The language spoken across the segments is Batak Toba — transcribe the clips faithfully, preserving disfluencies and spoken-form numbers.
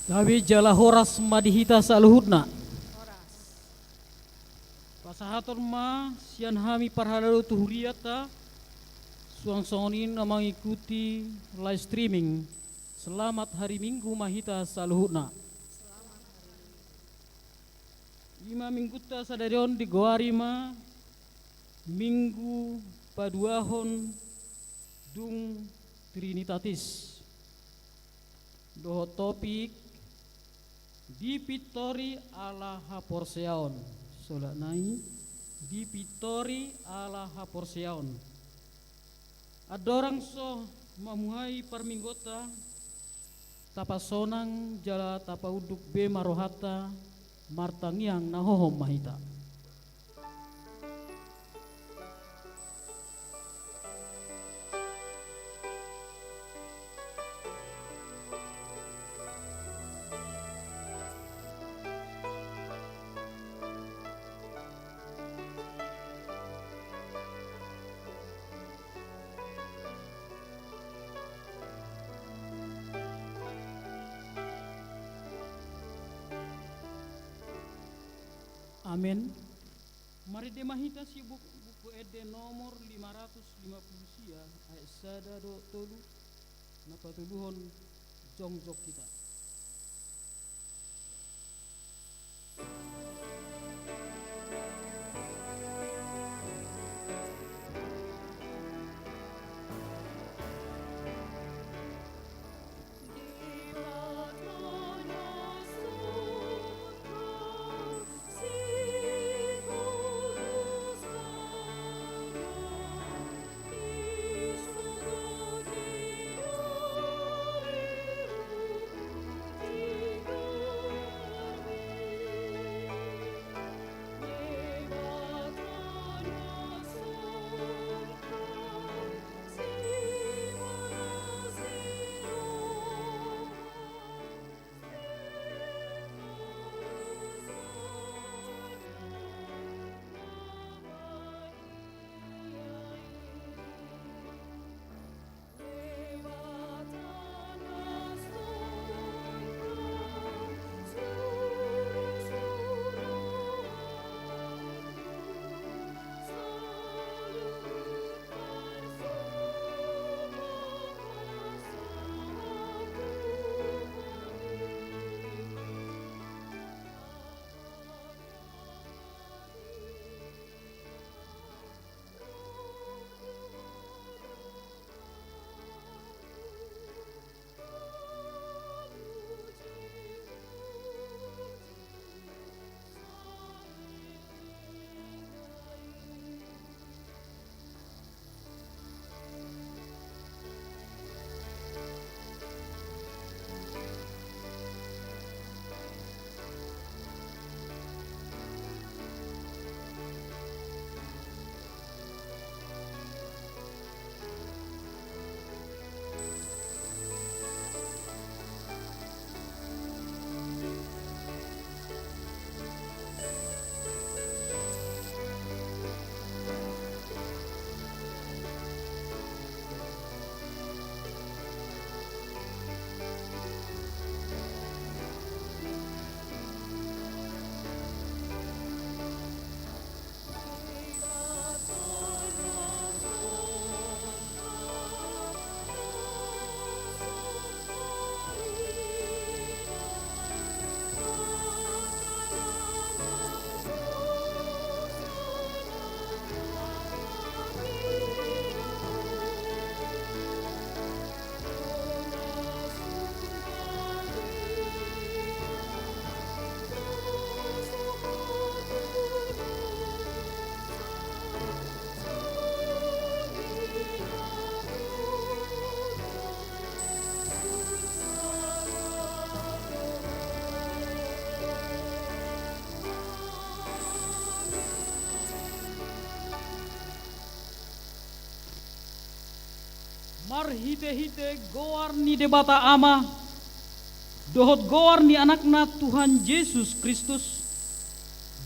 Gabe jala horas ma di hita saluhutna. Pasahaton ma sian hami parhalado tu hurianta, suang songon i na mangikuti live streaming. Selamat hari Minggu ma hita saluhutna. I ma minggunta sadari on digoari ma Minggu paduahon dung Trinitatis. Dohot topik, dipintori ala haporseaon. Solat nai, dipintori ala haporseaon. Andorang so mamuhai parmingguonta, tapasonang jala tapaunduk be ma rohanta, martangiang na hohom ma hita. Amen. Marende ma hita sian Buku Ende nomor lima ratus lima puluh sia, ayat sada dohot tolu, na patoluhon jongjong hita. Marhitehite goar ni Debata Ama, dohot goar ni Anakna Tuhan Jesus Kristus,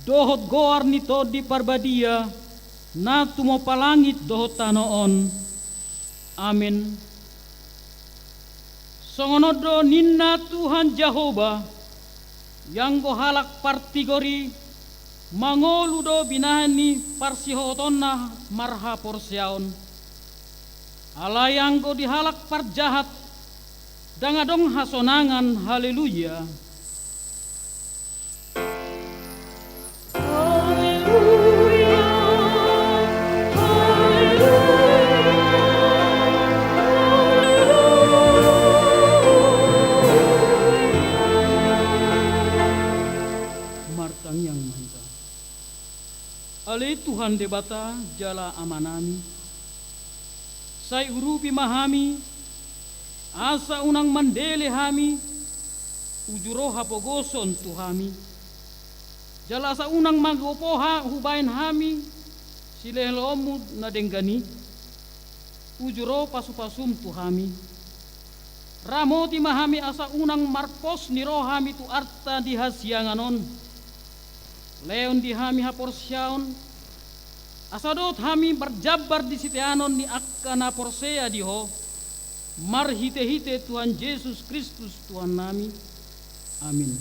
dohot goar ni Tondi Parbadia, na tumompa langit dohot tano on. Amen. Songon on do ninna Tuhan Jahowa: Ianggo halak partigor i mangolu do binahen ni parsihohotonna marhaporseaon. Alai anggo di halak parjahat ndang adong hasonangan. Haleluya. Haleluya, haleluya, haleluya. Martangiang ma hita. Ale Tuhan Debata jala Amanami, sai urupi ma hami, asa unang mandele hami, uju ro hapogoson tu hami. Jala asa unang magopo ha-, hubaen hami silehononmu na denggan i, uju ro pasupasum tu hami. Ramoti ma hami asa unang marpos ni roha hami tu arta di hasiangan on. Lehon di hami haporseaon, asa dohot hami marjambar di siteanon ni angka na porsea di Ho, marhitehite Tuhan Jesus Kristus Tuhannami. Amin.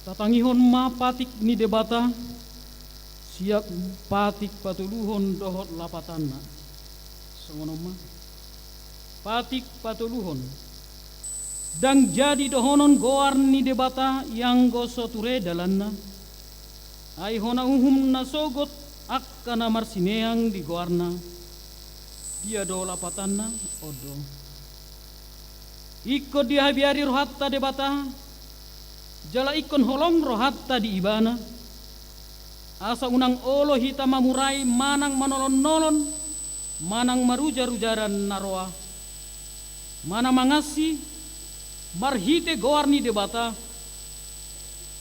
Tatangihon ma patik ni Debata, sian patik patoluhon dohot lapatanna. Songon on ma. Patik patoluhon. Ndang jadi dohonon goar ni Debata ianggo so ture dalanna. Ai hona uhum na sogot angka na marsineang di goarna. Dia do lapatanna? On do. Ingkon dihabiari rohanta Debata, jala ingkon holong rohanta di Ibana, asa unang olo hita mamurai manang manolonnolon, manang marujarujaran na roa, manang mangansi marhite goar ni Debata.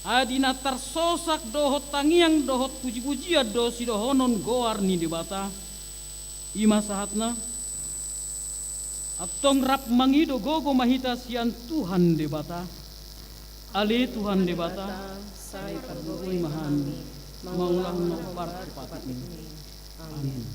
Ai di na tarsosak dohot tangiang dohot pujipujian do sidohonon goar ni Debata. I ma sahatna. Antong rap mangido gogo ma hita sian Tuhan Debata. Ale Tuhan Debata, sai pargogoi ma hami mangulahon na hombar tu patikmi. Amin.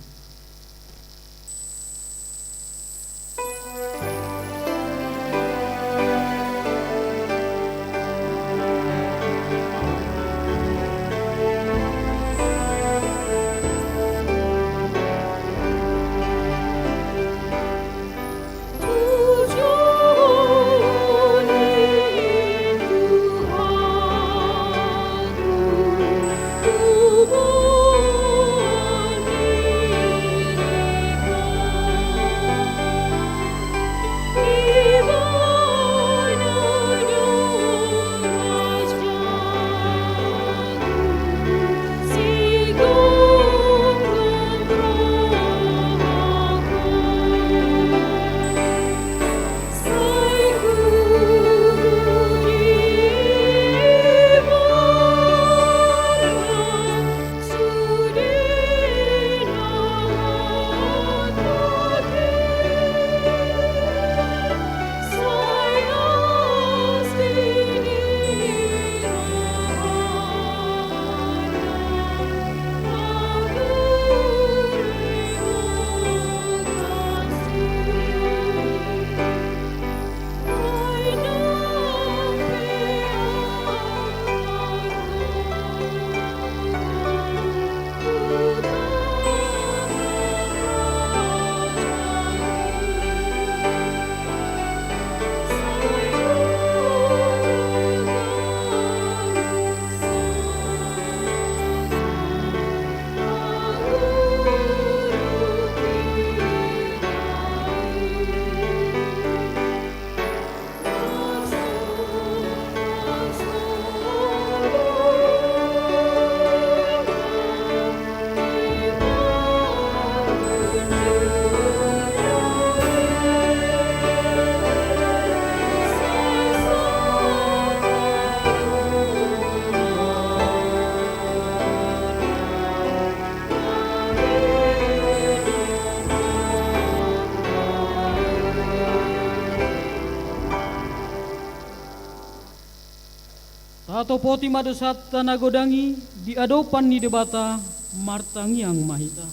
Tatopoti ma dosanta na godang i di adopan ni Debata, martangiang ma hita.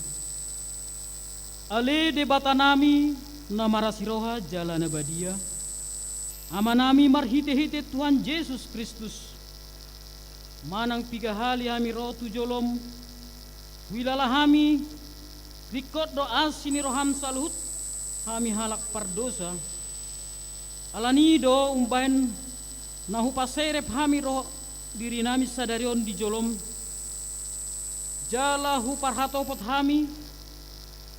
Ale Debatanami na marasi roha jala na badia, Amanami marhite-hite Tuhan Jesus Kristus, manang piga hali hami ro tu jolom, huilala hami, ringkot do asi ni roham saluhut hami halak pardosa. Alani i do umbahen na hupaserep hami ro dirinami sadari on di jolom, jala huparhatopot hami,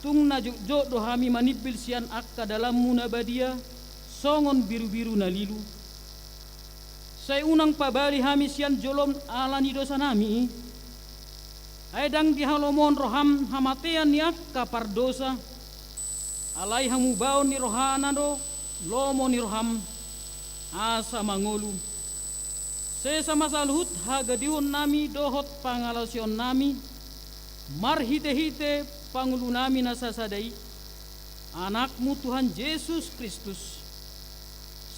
tung na jotjot do hami manimbil sian angka dalanmu na badia, songon birubiru na lilu. Sai unang pabali hami sian jolom ala ni dosanami i. Ai ndang di halomoan roham hamatean ni angka pardosa, alai hamubaon ni rohana do lomo ni roham, asa mangolu. Sesa ma saluhut hagadeonnami dohot pangalaosionnami, marhite-hite Pangulunami na sasada i, Anakmu Tuhan Jesus Kristus.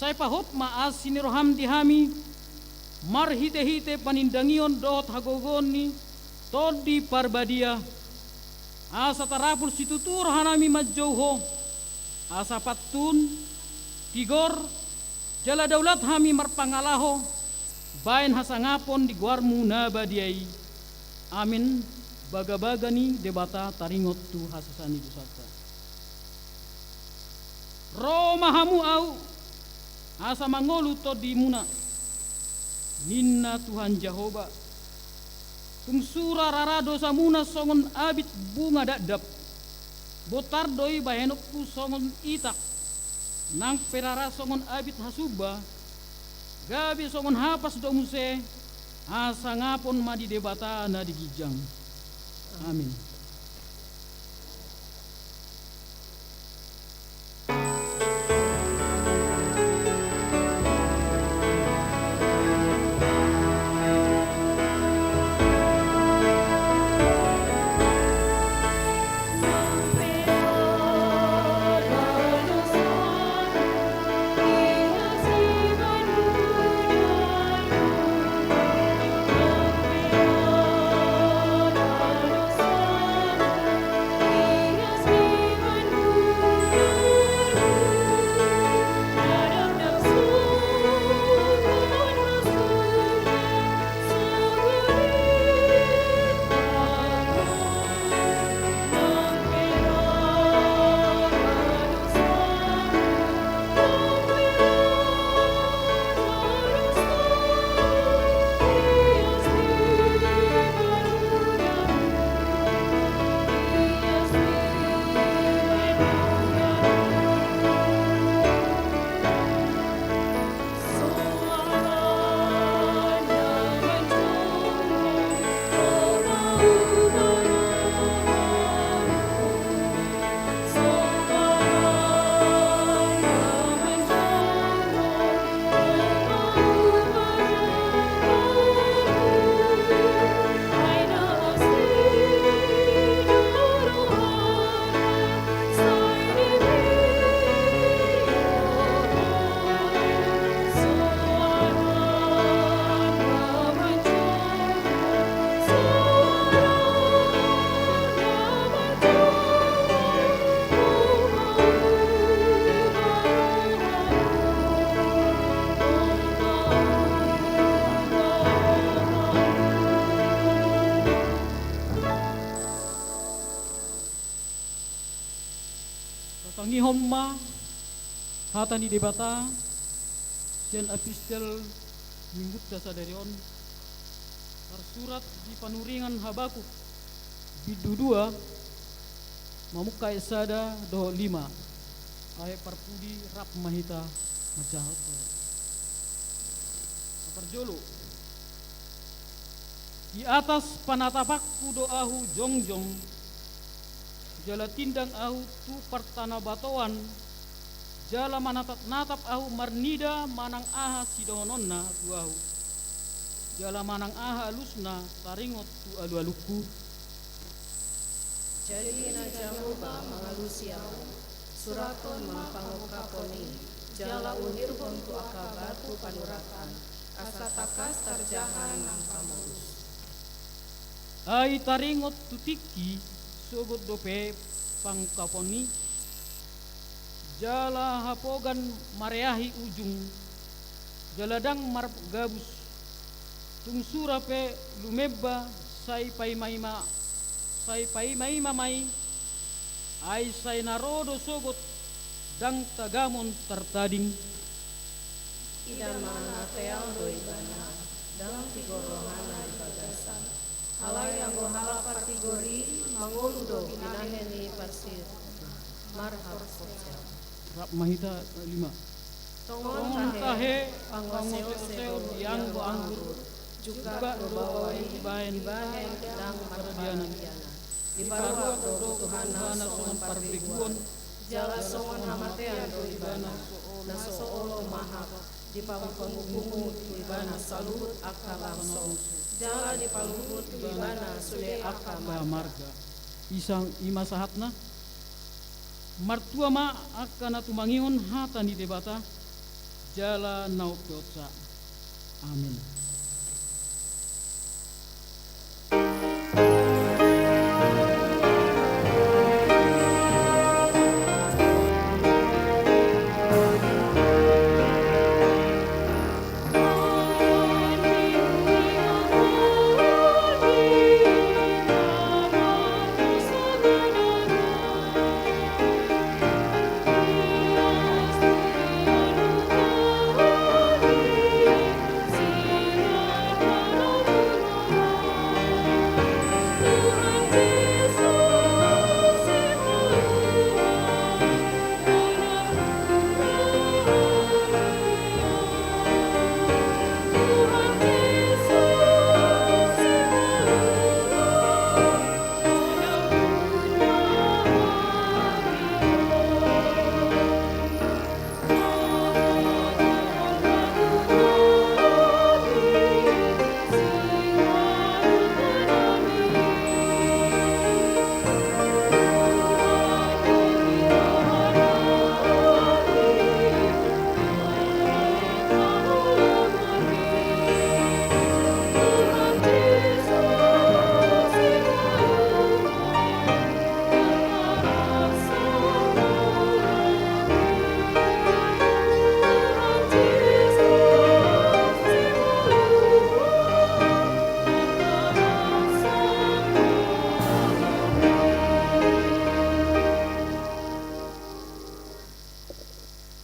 Sai pahot ma asi ni roham di hami, marhite-hite panindangion dohot hagogoon ni Tondi Parbadia, asa tarapul situtu rohanami manjou Ho, asa pantun, tigor, jala daulat hami marpangalaho, baen hasangapon di goarmu na badia i. Amen. Bagabaga ni Debata taringot tu hasesaan ni dosanta. Ro ma hamu ahu, asa mangolu tondimuna, ninna Tuhan Jahowa. Tung sura rara dosamuna songon abit bunga dakdak. Bontar do i bahenonku songon itak, nang pe rara songon abit hasumba, gabe songon hapas do muse, hasangapon ma di Debata na di ginjang. Amin. Tatangihon ma hata ni Debata sian epistel Minggunta sadari on, tarsurat di panuringan Habakuk, bindu dua, mamungka ayat sada dohot lima. Aek parpudi, rap ma hita manjaha. Parjolo. Di atas panatapanku do ahu jongjong, jala tindang ahu tu partanabatoan, jala manatap-natap ahu marnida manang aha sidohononna tu ahu, jala manang aha alusna taringot tu alualungku. Jadi na Jahowa mangalusi ahu, surathon ma pangungkapon i, jala unirhon tu angka batu panuratan, asa tangkas tarjaha nang pamolus. Ai taringot tu tingki, sogot dope pangungkapon i, jala hapogan mareahi ujung, jala ndang margabus, tung sura pe lumemba, sai paimaima, sai paimaima ma i, ai sai na ro do sogot, ndang tagamon tartading. Ida ma na teal do ibana, ndang tigor rohana di bagasan. Alai anggo halak partigor i, mangolu do binahen ni parsirina. Marhaporseaon. Rap ma hita, lima. Songon tahe, panguaseon di anggo anggur, jungkat do baoa i dibahen, ndang marpadianan. Diparuak do butuhana songon parbegu, jala songon hamatean do ibana, na so olo mahap, dipapungu-pungu tu ibana saluhut angka bangso, jala dipaluhut tu ibana sude angka marga. Isa, i ma sahatna. Martua ma angka na tumangihon hata ni Debata, jala na umpeopsa. Amin.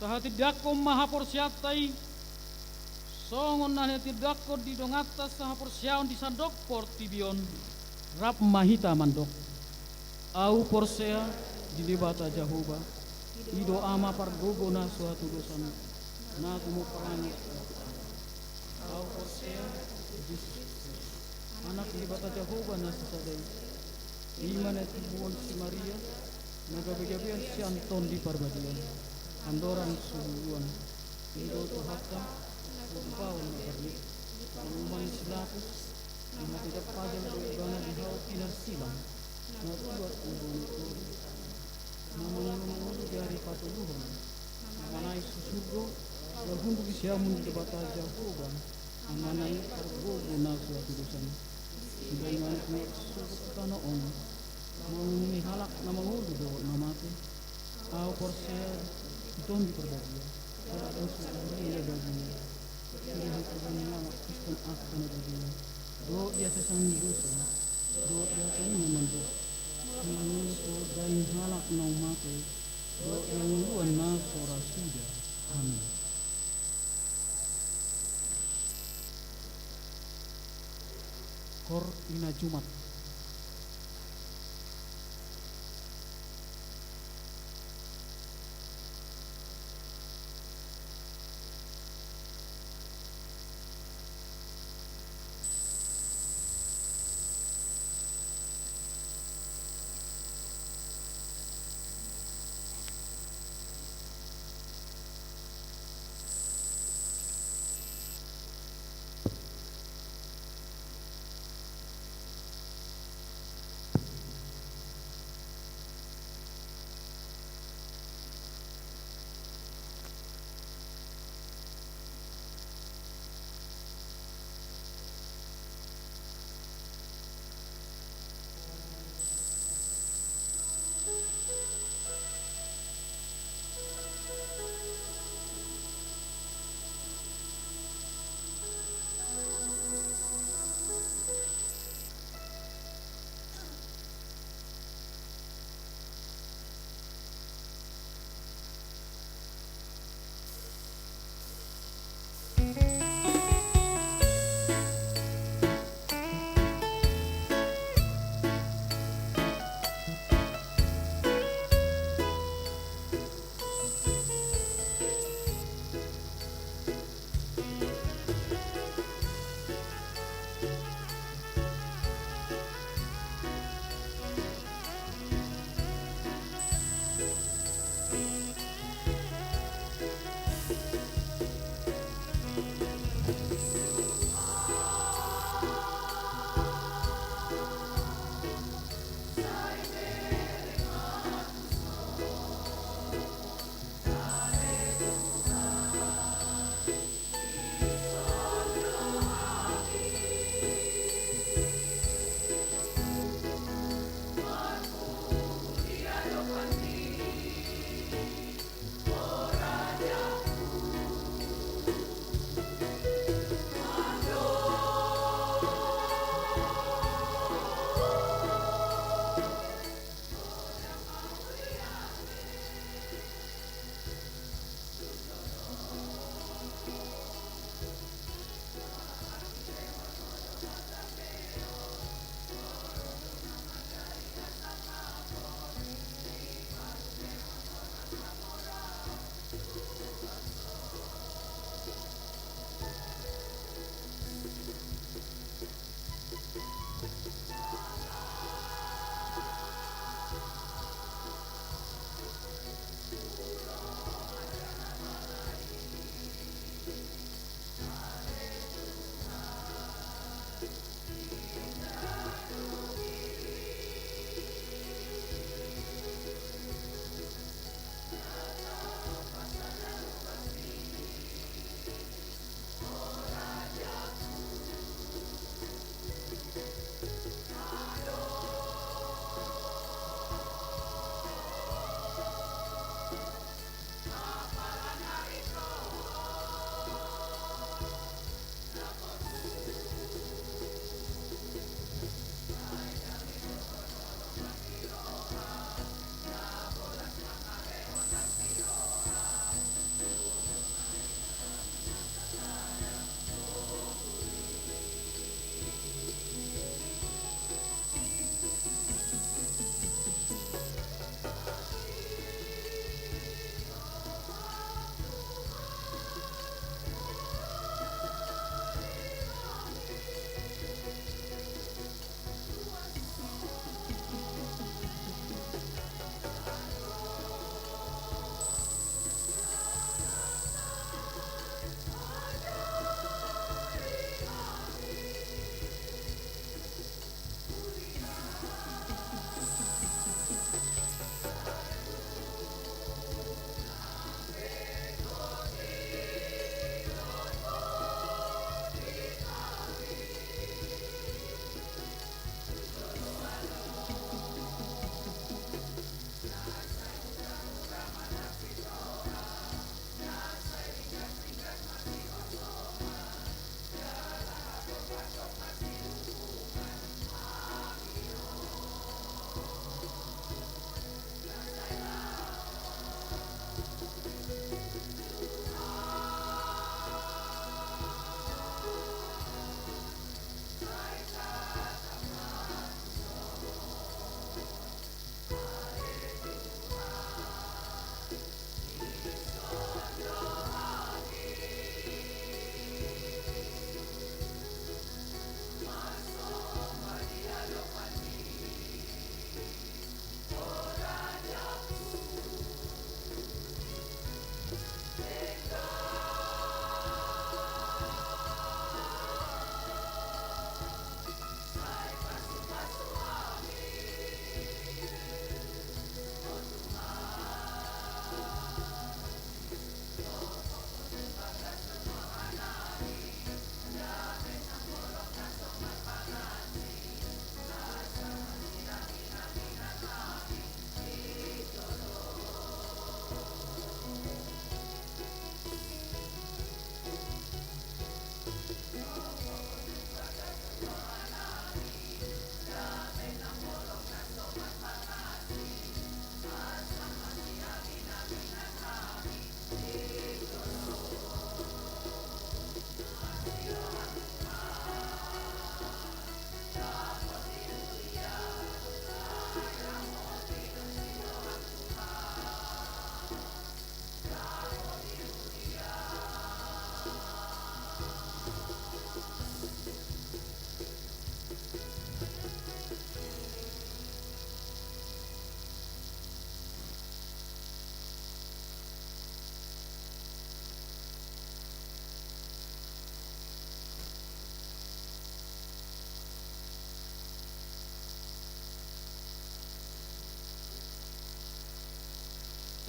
Tahatindangkon ma haporseaonta i, songon na tinindangkon di donganta sahaporseaon di sandok portibi on. Rap ma hita mandok. Ahu porsea di Debata Jahowa, i do Ama pargogo na so hatudosan, na tumompa langit. Ahu porsea di Jesus Kristus, Anak ni Debata Jahowa na sasada i, i ma na tinubuhon si Maria, na gabegabean sian Tondi Parbadia, andorang so bubuan, i do Tuhanta, na tumpahon na barlit, na lumobi si Pilatus, na marpajal-pajal do ibana di hau pinarsilang, na tuat umbahen tori, na mangolu-ngolu di ari patoluhon, na manaek tu surgo, laho hundul di siamun ni Debata Jahowa, Amana i pargogo na so hatudosan. Dibahen ma anak ni sogot tu tano on, manguningi halak na mangolu dohot na mate. Ahu porsea di Tondi Parbadia, jala adong sumurung na badia. Sude hatubuan ni halak Kristen angka na badia, dohot di hasesean ni dosa, dohot di hata ni na mandok, mangolu dohot daging halak na mate, dohot di hangoluan na so ra suda. Amin. Koor ina Jumat.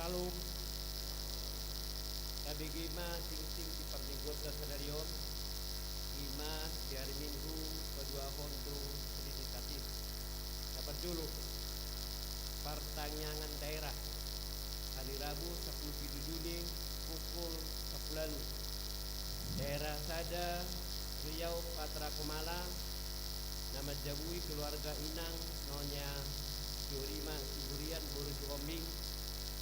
Halo. Tabege ma singsing di parmingguon sadari on, i ma di ari Minggu paduahon tu Trinitatis. Saparjolo, partangiangan daerah, ari Rabu sampulu pitu Juni pukul sampulu ualu. Daerah sada, Riau Patra Komala, na manjabui keluarga inang Nonya Jorima Siburian boru Sikombing,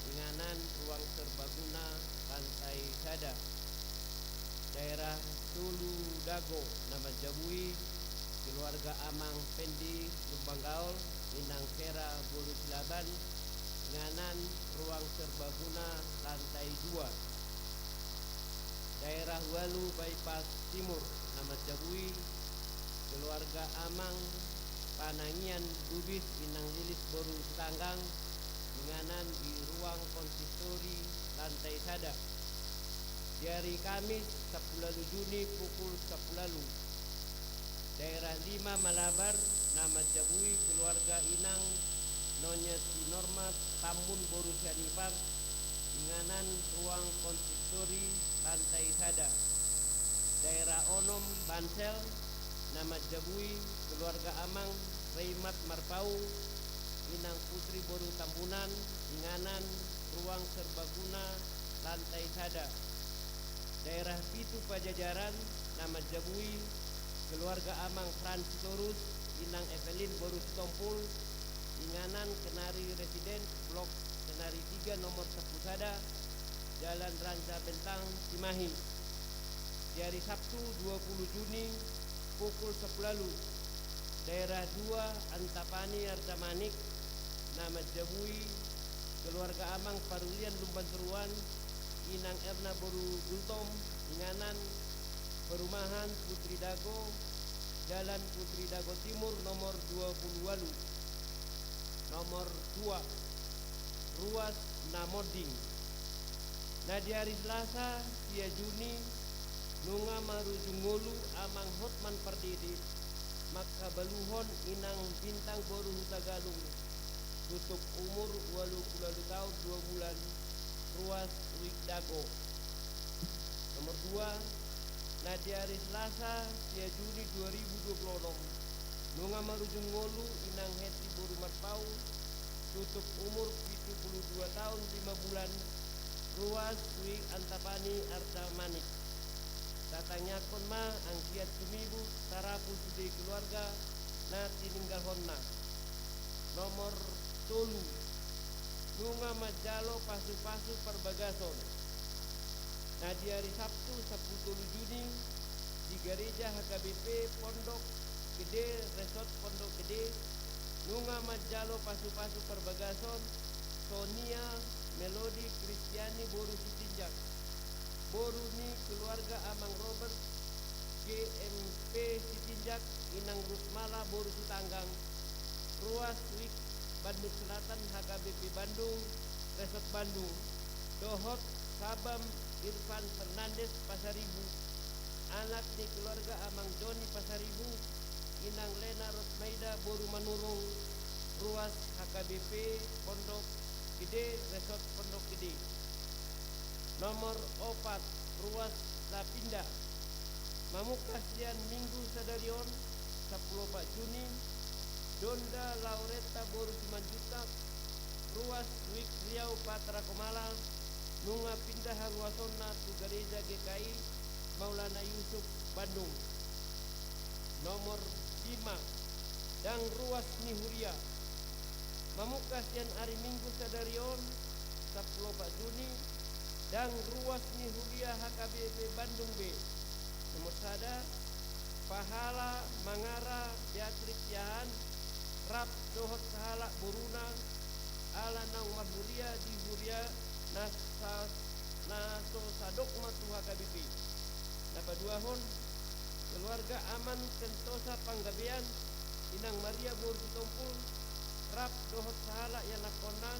inganan ruang serbaguna lantai sada. Daerah tolu, Dago, na manjabui keluarga amang Pendi Lumban Gaol, inang Vera boru Silaban, inganan ruang serbaguna lantai dua. Daerah ualu, Bypass Timur, na manjabui keluarga amang Panangian Lubis, inang Lilis boru Sitanggang, inganan di ruang konsistori lantai sada. Di ari Kamis sampulu ualu Juni pukul sampulu ualu. Daerah lima, Malabar, na manjabui keluarga inang Nonya Sinorma Tambun boru Sianipar, inganan ruang konsistori lantai sada. Daerah onom, Bansel, na manjabui keluarga amang Reimat Marpaung, inang Putri boru Tambunan, inganan ruang serbaguna lantai sada. Daerah pitu, Pajajaran, na manjabui keluarga amang Fransitorus, inang Evelyn boru Sitompul, inganan Kenari Residen, blok Kenari tiga nomor sampulu sada, Jalan Raja Bentang, Cimahi. Di ari Sabtu dua pulu Juni pukul sampulu ualu. Daerah dua, Antapani Artamanik, na manjabui keluarga amang Parulian Lumban Toruan, inang Erna boru Gultom, inganan perumahan Putri Dago, Jalan Putri Dago Timur nomor dua pulu ualu. Nomor dua, ruas na monding. Na di ari Selasa sia Juni, nunga marujung ngolu amang Hotman Pardede, mangkabaluhon inang Bintang boru Hutagalung, tutup umur ualu pulu ualu taon dua bulan, ruas Wik Dago. Nomor dua, na di ari Selasa sia Juni dua ribu dua pulu onom, nunga marujung ngolu inang Hetty boru Marpaung, tutup umur pitu pulu dua taon lima bulan, ruas Wik Antapani Artamanik. Tatangiangkon ma anggiat sumibu tarapul sude keluarga na tininggalhonna. Nomor tolu, nunga manjalo pasupasu parbagason. Na di ari Sabtu sampulu tolu Juni, di gareja H K B P Pondok Gede, Resort Pondok Gede, nunga manjalo pasupasu parbagason Sonia Melody Kristiani boru Sitinjak, boru ni keluarga amang Robert G M P Sitinjak, inang Rusmala boru Sitanggang, ruas Wik Bandung Selatan, H K B P Bandung, Resort Bandung, dohot Sabam Irfan Fernandes Pasaribu, anak ni keluarga amang Joni Pasaribu, inang Lena Rosmaida boru Manurung, ruas H K B P Pondok Gede, Resort Pondok Gede. Nomor opat, ruas na pinda. Mamungka sian Minggu sadari on, sampulu opat Juni, Donda Lauretta boru Simanjuntak, ruas Wik Riau Patra Komala, nunga pinda haruasonna tu gareja G K I Maulana Yusuf Bandung. Nomor lima, dang ruas ni huria. Mamungka sian ari Minggu sadari on, sampulu opat Juni, dang ruas ni huria H K B P Bandung be. Nomor sada, pahala Mangara Beatrix Siahaan, rap dohot sahalak boruna, ala naung marhuria di huria na sa-, na so sadok ma tu H K B P. Na paduahon, keluarga amang Sentosa Panggabean, inang Maria boru Sitompul, rap dohot sahalak ianakkonna,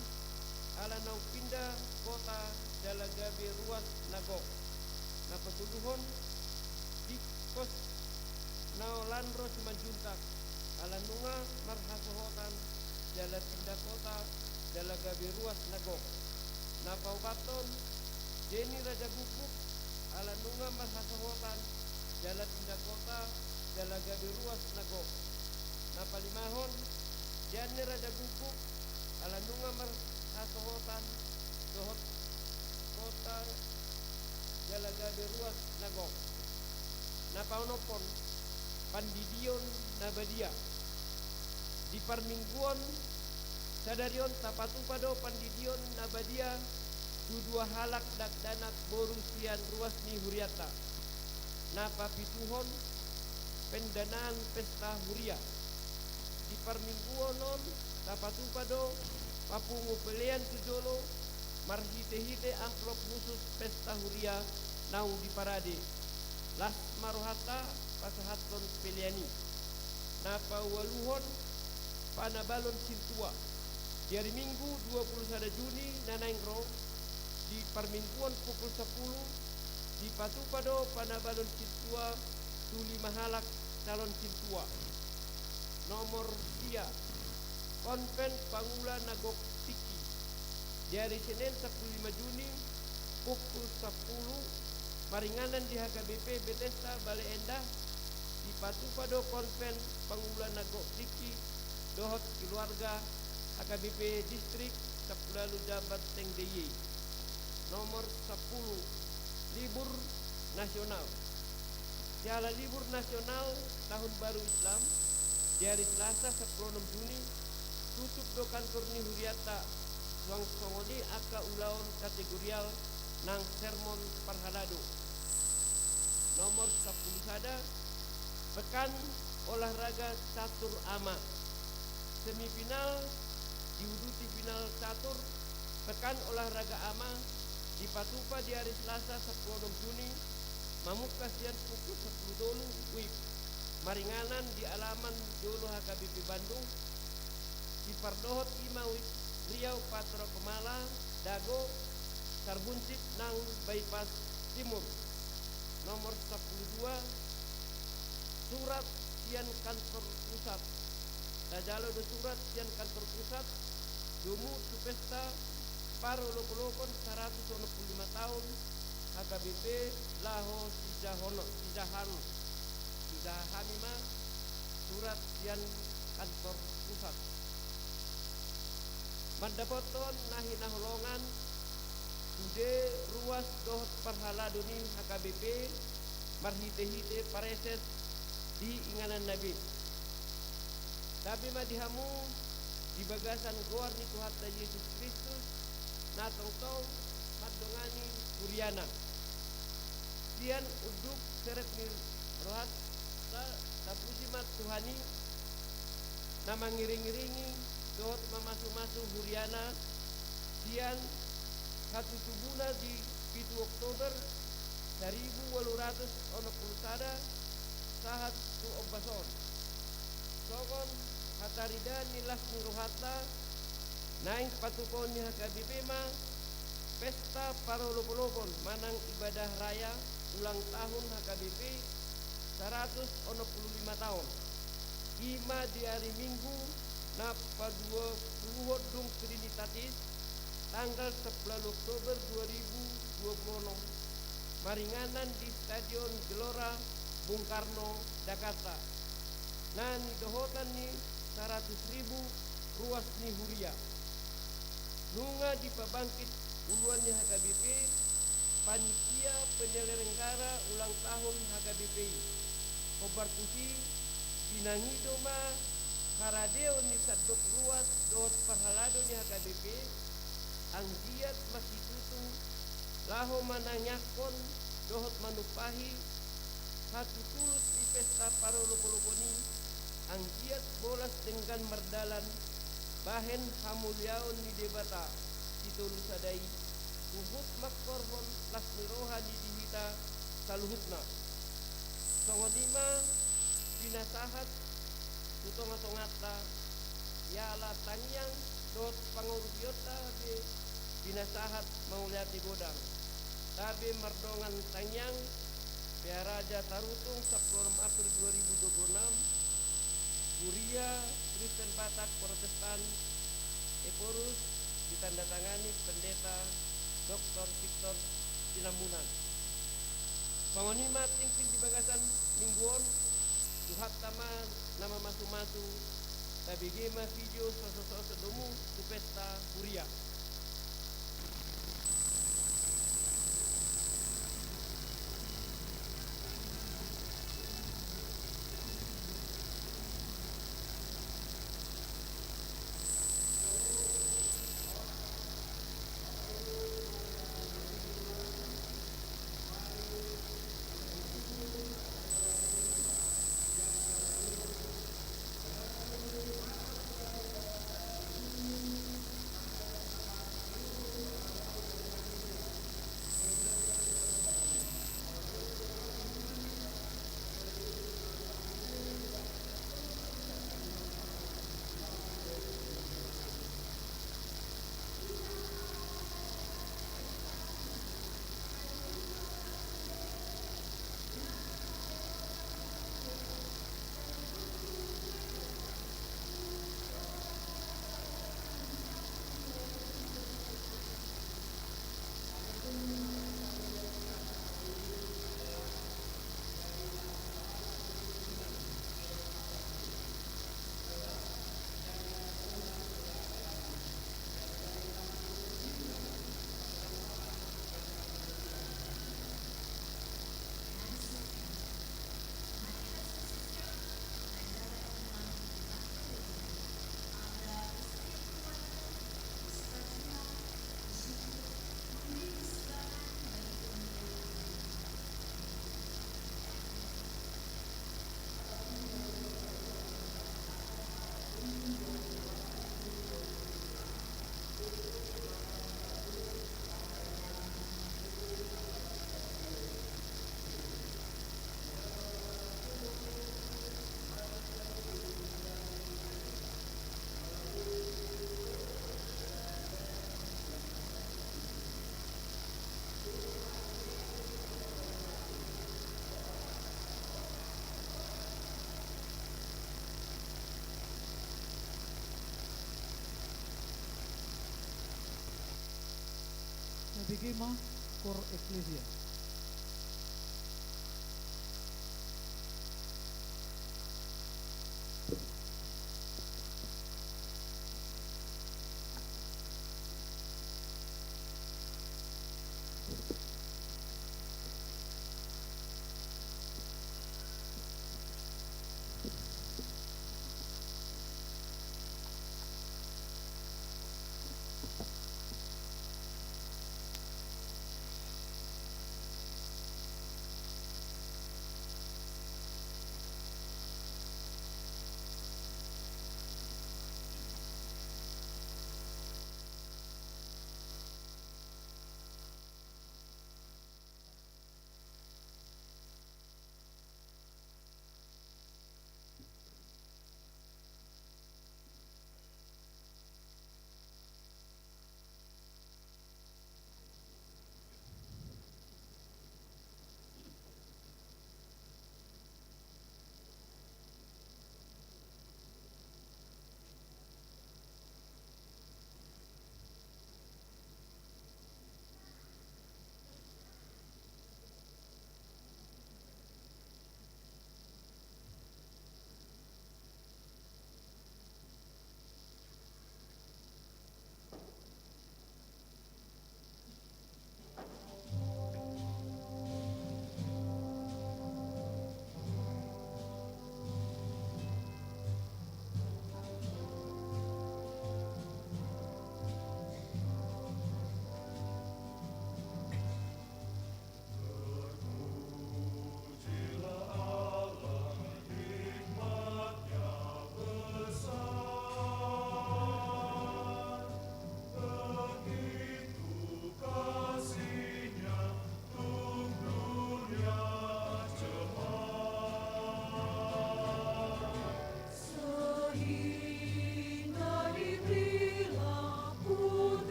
ala naung pinda kota jala gabe ruas na gok. Na patoluhon, dingkos Naolan ro Simanjuntak, ala nunga marhasohotan jala pinda kota jala gabe ruas na gok. Na paopathon, dian ni Raja Guguk, ala nunga marhasohotan, jala pinda kota, jala gabe ruas na gok. Na palimahon, dian ni Raja Guguk, ala nunga marhasohotan, dohot kota, jala gabe ruas na gok. Na paonomhon, pandidion na badia. Di parmingguon sadari on tapatupa do pandidion na badia tu dua halak dakdanak boru sian ruas ni hurianta. Na papituhon, pendanaan pesta huria. Di parmingguon on tapatupa do papungu pelean tu jolo marhitehite amplop khusus pesta huria naung diparade. Las ma rohanta pasahathon pelean i. Na paualuhon, panabalon sintua. Di ari Minggu dua pulu sada Juni na naeng ro, di parmingguon pukul sampulu, dipatupa do panabalon sintua tu lima halak calon sintua. Nomor sia, konven pangula na gok tingki. Di ari Senen sampulu lima Juni, pukul sampulu, maringanan di H K B P Betesta Bale Endah, dipatupa do konven pangula na gok tingki dohot keluarga H K B P Distrik Sampulu Ualu Jabar Teng D I Y. Nomor sampulu, libur nasional. Siala libur nasional tahun baru Islam, di ari Selasa sampulu onom Juni, tutup do kantor ni hurianta, suang songon i angka ulaon kategorial nang sermon parhalado. Nomor sampulu sada, pekan olahraga catur ama. Semifinal diuduti final catur, pekan olahraga ama, dipatupa di ari Selasa sampulu onom Juni, mamungka sian pukul sampulu tolu W I B, maringanan di alaman jolo H K B P Bandung, sipardohot i ma W I B Riau Patra Kumala, Dago, Sarbunsit nang Bypass Timur. Nomor sampulu dua, surat sian kantor pusat. Tajalo do surat sian kantor pusat, domu tu pesta parolopolopon saratus onom pulu lima taon H K B P laho sijahonon, sijahan, sijaha hami ma surat sian kantor pusat. Mandapothon na hinaholongan sude ruas dohot parhalado ni H K B P marhitehite pareses di ingananna be. Gabe ma di hamu di bagasan goar ni Tuhanta Jesus Kristus, na tongtong mandongani huriana. Sian unduk serep ni rohanta tapuji ma Tuhan i, na mangiringiringi dohot mamasumasu huriana sian hatutubuna di pitu Oktober saribu ualu ratus onom pulu sada sahat tu ombas on. Songon hataridaan ni las ni rohanta, naeng patupaon ni H K B P ma pesta parolopolopon manang ibadah raya ulang tahun H K B P saratus onom pulu lima taon. I ma di ari Minggu na paduapuluhon dung Trinitatis, tanggal sampulu ualu Oktober dua ribu dua pulu onom, maringanan di Stadion Gelora Bung Karno, Jakarta, na nidohotan ni saratus ribu ruas ni huria. Nunga dipabangkit uluan ni H K B P, panitia penyelenggara ulang tahun H K B P i. Hombar tusi, pinangido ma haradeon ni sandok ruas dohot parhalado ni H K B P, anggiat masitutu laho manangiangkon dohot manumpahi hatutulus ni pesta parolopolopon i, anggiat bolas denggan mardalan bahen hamuliaon ni Debata Sitolu Sada i, huhut mangkorhon las ni roha ni di hita saluhutna. Songon i ma pinasahat tu tongatonganta, iala tangiang dohot pangorupionta be pinasahat mauliate godang. Tabe mardongan tangiang, Pearaja Tarutung, sampulu onom April dua ribu dua puluh enam, Kuria Kristen Batak Protestan, Ephorus, ditandatangani Pendeta Doktor Victor Sitambunan. Songon i ma tingting di bagasan minggu on, Tuhanta ma na mamasumasu, tabege ma video sosososot domu tu pesta huria. Na bege ma Koor Eklesia.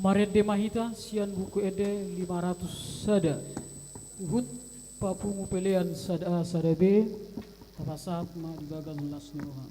Marende ma hita sian Buku Ende lima ratus sada. Huhut papungu pelean sada A sada B, tapasahat ma di bagasan las ni roha.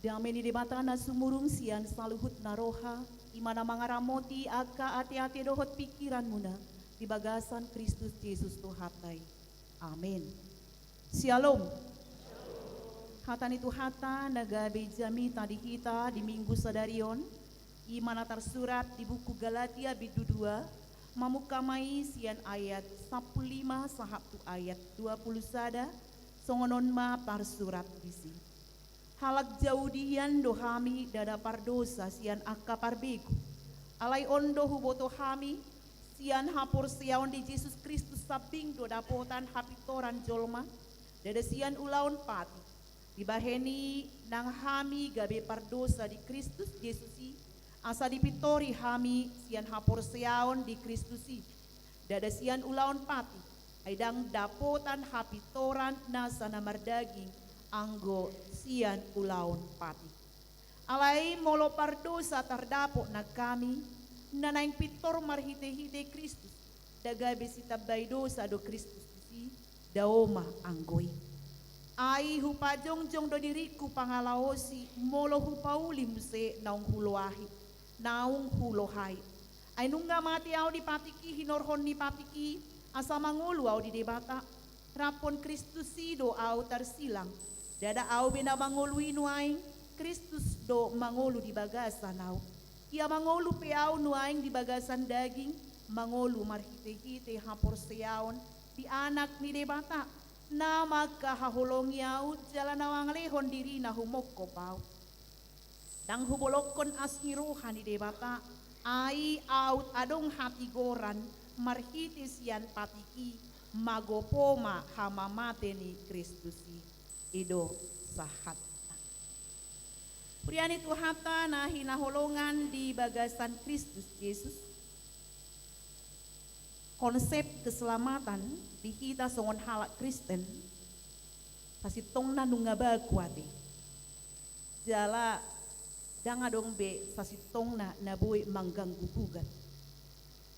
Dame ni Debata na sumurung sian saluhutna roha, i ma na mangaramoti angka ateate dohot pingkiranmuna di bagasan Kristus Jesus Tuhanta i. Amen. Syalom. Hata ni Tuhanta na gabe jamita di hita di Minggu sadari on, i ma na tarsurat di buku Galatia bindu dua, mamungka ma i sian ayat sampulu lima sahat tu ayat dua pulu sada, songon on ma tarsurat disi. Halak Jahudi hian do hami, ndada pardosa sian angka parbegu. Alai on do huboto hami, sian haporseaon di Jesus Kristus sambing do dapotan hapintoran jolma, ndada sian ulaon patik. Dibahen i nang hami gabe pardosa di Kristus Jesus i, asa dipintori hami sian haporseaon di Kristus i. Ndada sian ulaon patik, ai ndang dapotan hapintoran nasa na mardaging, anggo sian ulaon patik. Alai molo pardosa tardapot nang hami, na naeng pintor marhitehite Kristus, ndang gabe sitambai dosa do Kristus disi, dao ma anggo i. Ai hupajongjong do diringku pangalaosi, molo hupauli muse naung huloahi, naung hulohai. Ai nunga mate ahu di patik i hinorhon ni patik i, asa mangolu ahu di Debata. Raphon Kristus i do ahu tarsilang. Ndada ahu be na mangolu i nuaeng, Kristus do mangolu di bagasan ahu. Ia mangolu pe ahu nuaeng di bagasan daging, mangolu marhitehite haporseaon di Anak ni Debata, na mangkahaholongi ahu jala na mangalehon dirina humongkop ahu. Ndang hubolongkon asi ni roha ni Debata, ai aut adong hatigoran marhite sian patik i, magopo ma hamamate ni Kristus i. I do sahatna. Huria ni Tuhanta na hinaholongan di bagasan Kristus Jesus. Konsep keselamatan di hita songon halak Kristen, sasintongna nunga baku ate. Jala ndang adong be sasintongna na boi mangganggu bugat.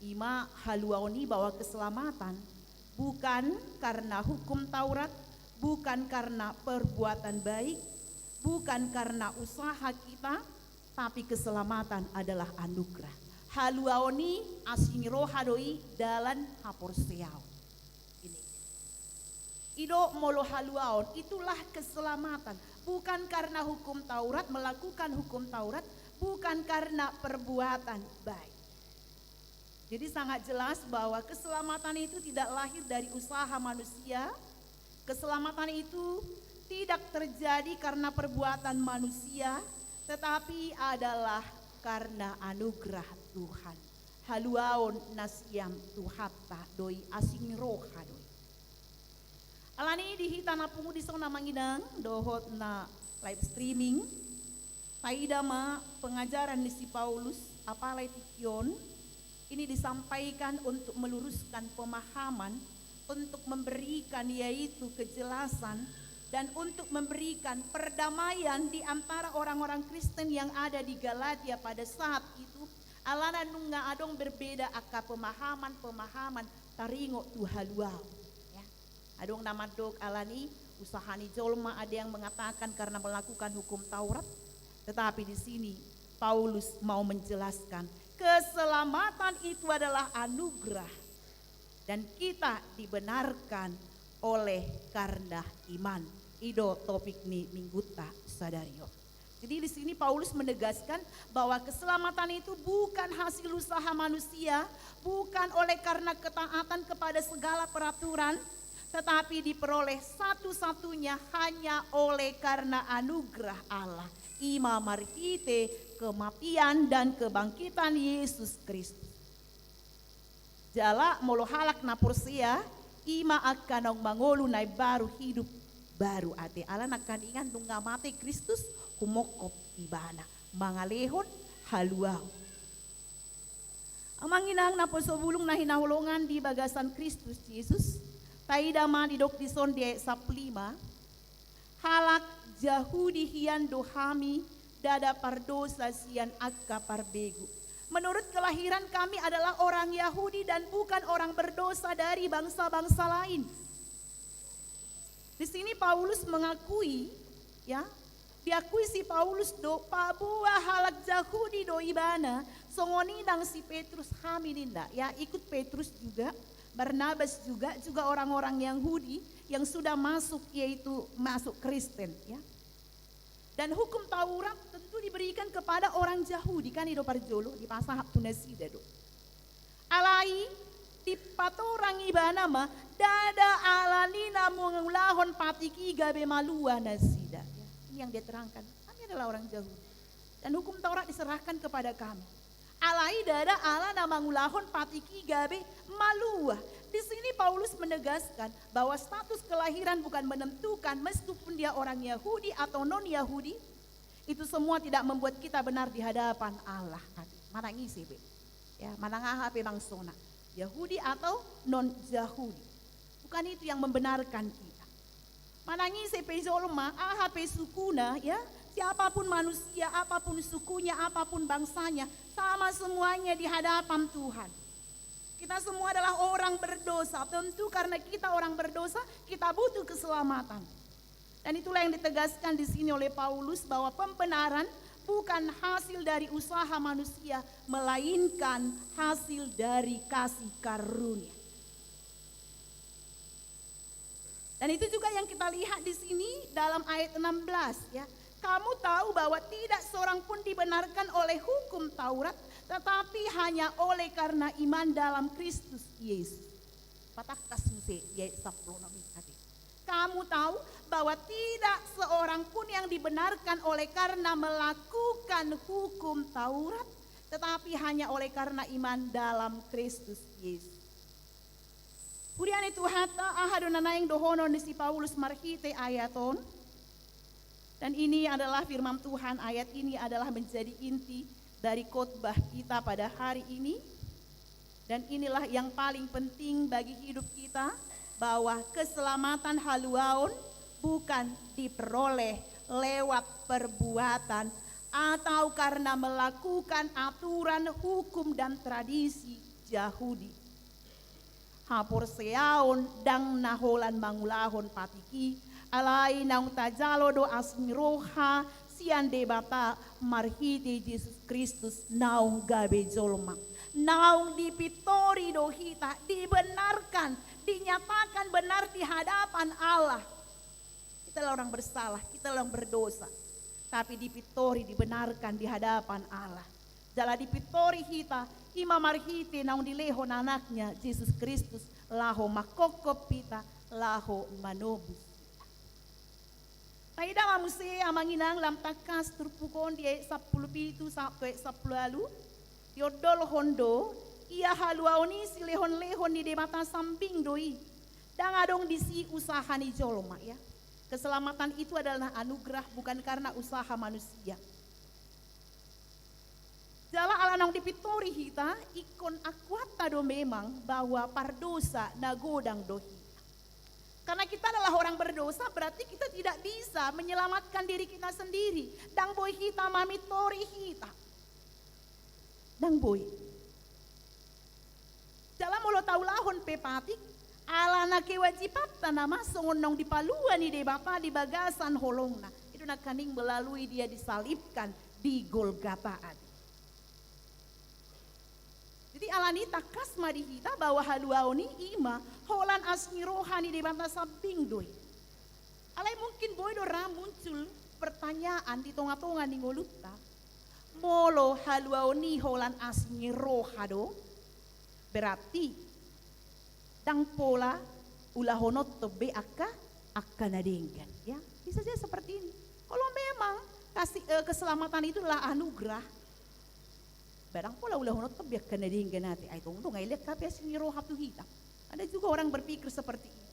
I ma haluaon i bahwa keselamatan bukan karena hukum Taurat, bukan karena perbuatan baik, bukan karena usaha kita, tapi keselamatan adalah anugerah. Haluaon i asi ni roha do i dalan haporseaon. Ini. I do molo haluaon, itulah keselamatan. Bukan karena hukum Taurat, melakukan hukum Taurat, bukan karena perbuatan baik. Jadi sangat jelas bahwa keselamatan itu tidak lahir dari usaha manusia. Keselamatan itu tidak terjadi karena perbuatan manusia, tetapi adalah karena anugerah Tuhan. Haluaon na sian Tuhanta do i, asi ni roha do i. Alani di hita na pungu dison, amang inang, dohot na live streaming, taida ma pengajaran ni si Paulus, apalai tingki on, ini disampaikan untuk meluruskan pemahaman, untuk memberikan yaitu kejelasan, dan untuk memberikan perdamaian di antara orang-orang Kristen yang ada di Galatia pada saat itu, alana nunga adong berbeda angka pemahaman-pemahaman taringot tu haluaon. Ya. Adong na mandok alani usaha ni jolma, ada yang mengatakan karena melakukan hukum Taurat. Tetapi di sini Paulus mau menjelaskan keselamatan itu adalah anugerah dan kita dibenarkan oleh karena iman. I do topik ni minggunta sadari on. Jadi di sini Paulus menegaskan bahwa keselamatan itu bukan hasil usaha manusia, bukan oleh karena ketaatan kepada segala peraturan, tetapi diperoleh satu-satunya hanya oleh karena anugerah Allah, i ma marhite kematian dan kebangkitan Yesus Kristus. Jala molo halak na porsea, i ma angka naung mangolu na imbaru, hidup baru ate. Alana nangkaningan nunga mate Kristus, humongkop ibana mangalehon haluaon. Amang inang naposobulung na hinaholongan di bagasan Kristus Jesus, taida ma didok dison di ayat sampulu lima, halak Jahudi hian do hami, ndada pardosa sian angka parbegu. Menurut kelahiran kami adalah orang Yahudi dan bukan orang berdosa dari bangsa-bangsa lain. Di sini Paulus mengakui, ya, Diakui si Paulus do, paboa halak Jahudi do ibana, songon i nang si Petrus hami ninna. Ya, ikut Petrus juga, Barnabas juga, juga orang-orang Yahudi yang sudah masuk, yaitu masuk Kristen, ya. Dan hukum Taurat tentu diberikan kepada orang Jahudi, kan i do parjolo, dipasahap tu nasida do. Alai dipatorang ibana ma, ndada alani na mangulahon patik i gabe malua nasida. Ini yang dia terangkan. Kami adalah orang Jahudi. Dan hukum Taurat diserahkan kepada kami. Alai ndada ala na mangulahon patik i gabe malua. Di sini Paulus menegaskan bahwa status kelahiran bukan menentukan meskipun dia orang Yahudi atau non-Yahudi, itu semua tidak membuat kita benar di hadapan Allah. Ate, manang ise pe. Ya, manang aha pe bangsona. Yahudi atau non-Yahudi. Bukan itu yang membenarkan kita. Manang ise pe jolma, aha pe sukuna, ya, siapapun manusia, apapun sukunya, apapun bangsanya, sama semuanya di hadapan Tuhan. Kita semua adalah orang berdosa. Tentu karena kita orang berdosa, kita butuh keselamatan. Dan itulah yang ditegaskan di sini oleh Paulus, bahwa pembenaran bukan hasil dari usaha manusia, melainkan hasil dari kasih karunia. Dan itu juga yang kita lihat di sini dalam ayat enam belas, ya. Kamu tahu bahwa tidak seorang pun dibenarkan oleh hukum Taurat, tetapi hanya oleh karena iman dalam Kristus Yesus. Patangkas muse di ayat sampulu onom i tadi. Kamu tahu bahwa tidak seorang pun yang dibenarkan oleh karena melakukan hukum Taurat, tetapi hanya oleh karena iman dalam Kristus Yesus. Huria ni Tuhanta, aha do na naeng dohonon ni si Paulus marhite ayat on? Dan ini adalah firman Tuhan, ayat ini adalah menjadi inti dari khotbah kita pada hari ini. Dan inilah yang paling penting bagi hidup kita, bahwa keselamatan haluaon bukan diperoleh lewat perbuatan atau karena melakukan aturan, hukum, dan tradisi Jahudi. Haporseaon ndang na holan mangulahon patik i, alai naung tajalo do asi ni roha sian Debata marhite Jesus Kristus naung gabe jolma. Naung dipintori do hita, dibenarkan, dinyatakan benar di hadapan Allah. Kita adalah orang bersalah, kita adalah orang berdosa. Tapi dipintori, dibenarkan di hadapan Allah. Jala dipintori hita, i ma marhite naung dilehon anaknya, Jesus Kristus, laho manghophop hita, laho manobus hita. Taida ma muse amang inang lam tangkas turpuk on di ayat sampulu pitu sahat tu ayat sampulu ualu, diondolhon do, ia haluaon i silehonlehon ni Debata sambing do i. Ndang adong disi usaha ni jolma, ya. Keselamatan itu adalah anugerah, bukan karena usaha manusia. Jala ala naung dipintori hita, ingkon akuanta do memang bahwa pardosa na godang do hita. Karena kita adalah orang berdosa, berarti kita tidak bisa menyelamatkan diri kita sendiri. Ndang boi hita mamintori hita. Ndang boi. Jala molo taulahon pe patik, ala na kewajibanta nama songon naung dipalua ni Debata di bagasan holongna. I do nangkaning melalui Dia disalibkan di Golgata ate. Jadi alani tangkas ma di hita bahwa haluaon i i ma holan asi ni roha ni Debata sambing do i. Alai mungkin boi do ra muncul pertanyaan di tonga-tonga ni ngolunta, molo haluaon i holan asi ni roha do, berarti ndang pola ulahononhon be angka, angka na denggan, ya. Bisa jadi seperti ini. Kalau memang kasih, eh, keselamatan itu adalah anugerah, ba ndang pola ulahononhon be angka na denggan ate, ai tong do nga i lean hape asi ni roha tu hita. Ada juga orang berpikir seperti ini.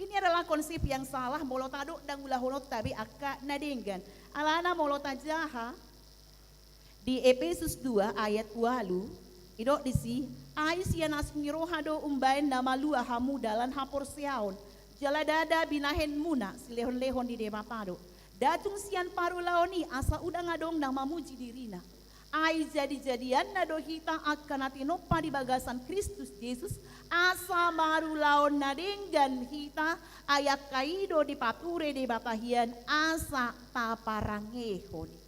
Ini adalah konsep yang salah, molo tadok ndang ulahononta be angka na denggan. Alana molo tajaha di Epesus dua ayat ualu, didok disi, ai sian asi ni roha do umbaen na malua hamu dalan haporseaon, jala ndada binahenmuna, silehonlehon ni Debata do. Ndada tung sian parulaon i asa unang adong na mamuji dirina. Ai jadi-jadianna do hita angka na tinompa di bagasan Kristus Jesus, asa marulaon na denggan hita, ai angka i do dipature Debata hian asa taparangehon i.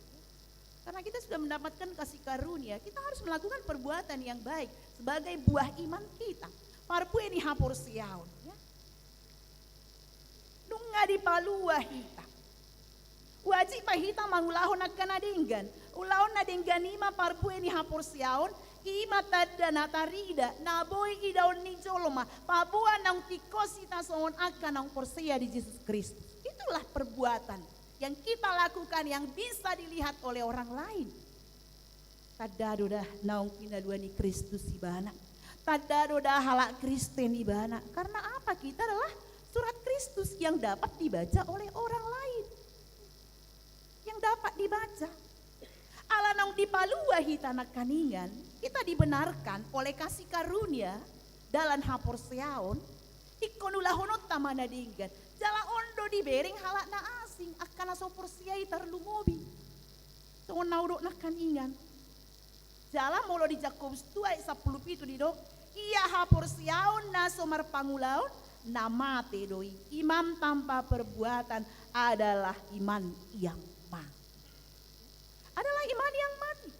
Karena kita sudah mendapatkan kasih karunia, kita harus melakukan perbuatan yang baik sebagai buah iman kita. Parbue ni haporseaon, ya. Nunga dipalua hita. Wajib ma hita mangulahon angka na denggan. Ulaon na denggan i ma parbue ni haporseaon, i ma tanda na tarida, na boi idaon ni jolma, paboa naung tingkos hita songon angka naung porsea di Jesus Kristus. Itulah perbuatan yang kita lakukan yang bisa dilihat oleh orang lain. Tanda do da naung pinalua ni Kristus ibana. Tanda do da halak Kristen ibana. Karena apa? Kita adalah surat Kristus yang dapat dibaca oleh orang lain. Yang dapat dibaca. Ala naung dipalua hita nangkaningan, kita dibenarkan oleh kasih karunia dalan haporseaon, ingkon ulahononta ma na denggan. Jala on do dibereng halak na asing, angka na so porsea i tarlumobi. Songon na hudok nangkaningan. Jala molo di Jakobus dua ayat sampulu pitu didok, ia haporseaon na so marpangulaon, na mate do i. Iman tanpa perbuatan adalah iman yang mati. Adalah iman yang mati.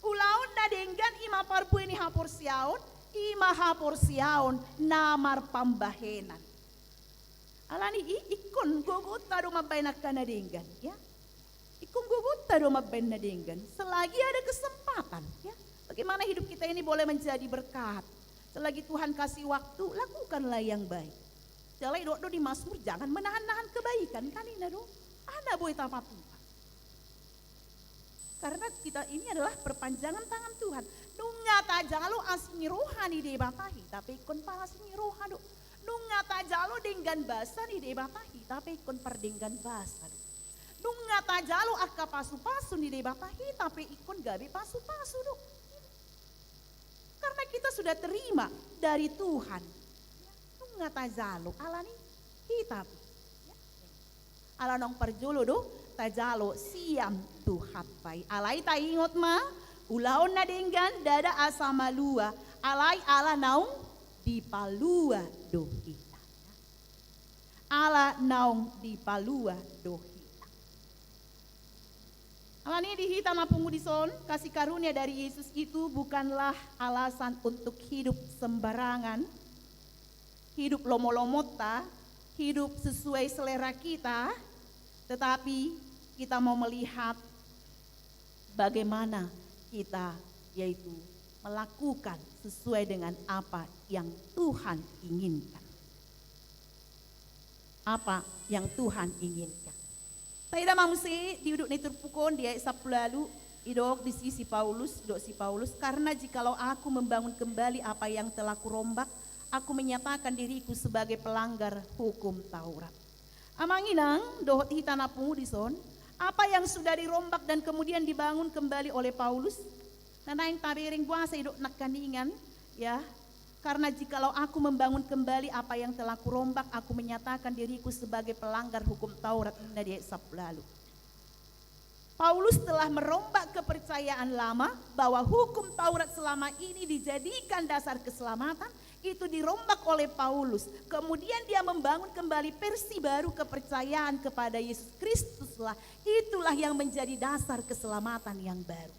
Ulaon na denggan i ma parbue ni haporseaon, i ma haporseaon na marpambahenan. Alani i ingkon gogonta do mambahen angka na denggan, ya. Ingkon gogonta do mambahen na denggan, selagi ada kesempatan, ya. Bagaimana hidup kita ini boleh menjadi berkat? Selagi Tuhan kasih waktu, lakukanlah yang baik. Jala didok do di Mazmur, jangan menahan-nahan kebaikan, kan ninna do. Aha na boi tapatupa. Karena kita ini adalah perpanjangan tangan Tuhan. Nunga tajalo asi ni roha ni Debata hita pe ingkon paasi ni roha do. Nunga tajalo denggan basa ni Debata hita pe ingkon pardenggan basa do. Nunga tajalo angka pasupasu ni Debata hita pe ingkon gabe pasupasu do. Karena kita sudah terima dari Tuhan. Nunga tajalo alani hita pe. Ala naung parjolo do tajalo sian Tuhanta i. Alai taingot ma, ulaon na denggan ndada asa malua, alai ala naung dipalua do hita. Ala naung dipalua do hita. Alani di hita na pungu dison, kasih karunia dari Yesus itu bukanlah alasan untuk hidup sembarangan, hidup lomo-lomonta, hidup sesuai selera kita, tetapi kita mau melihat bagaimana kita, yaitu melakukan sesuai dengan apa yang Tuhan inginkan. Apa yang Tuhan inginkan. Taida ma muse di udut ni turpuk on di ayat sampulu ualu, didok disi si Paulus, didok si Paulus, karena jikalau aku membangun kembali apa yang telah kurombak, aku menyatakan diriku sebagai pelanggar hukum Taurat. Amang inang, dohot hita na pungu dison, apa yang sudah dirombak dan kemudian dibangun kembali oleh Paulus, na naeng tabereng boasa didok nangkaningan, ya, karena jikalau aku membangun kembali apa yang telah kurombak, aku menyatakan diriku sebagai pelanggar hukum Taurat, ninna di ayat sampulu ualu. Paulus telah merombak kepercayaan lama bahwa hukum Taurat selama ini dijadikan dasar keselamatan, itu dirombak oleh Paulus. Kemudian dia membangun kembali versi baru kepercayaan kepada Yesus Kristuslah. Itulah yang menjadi dasar keselamatan yang baru.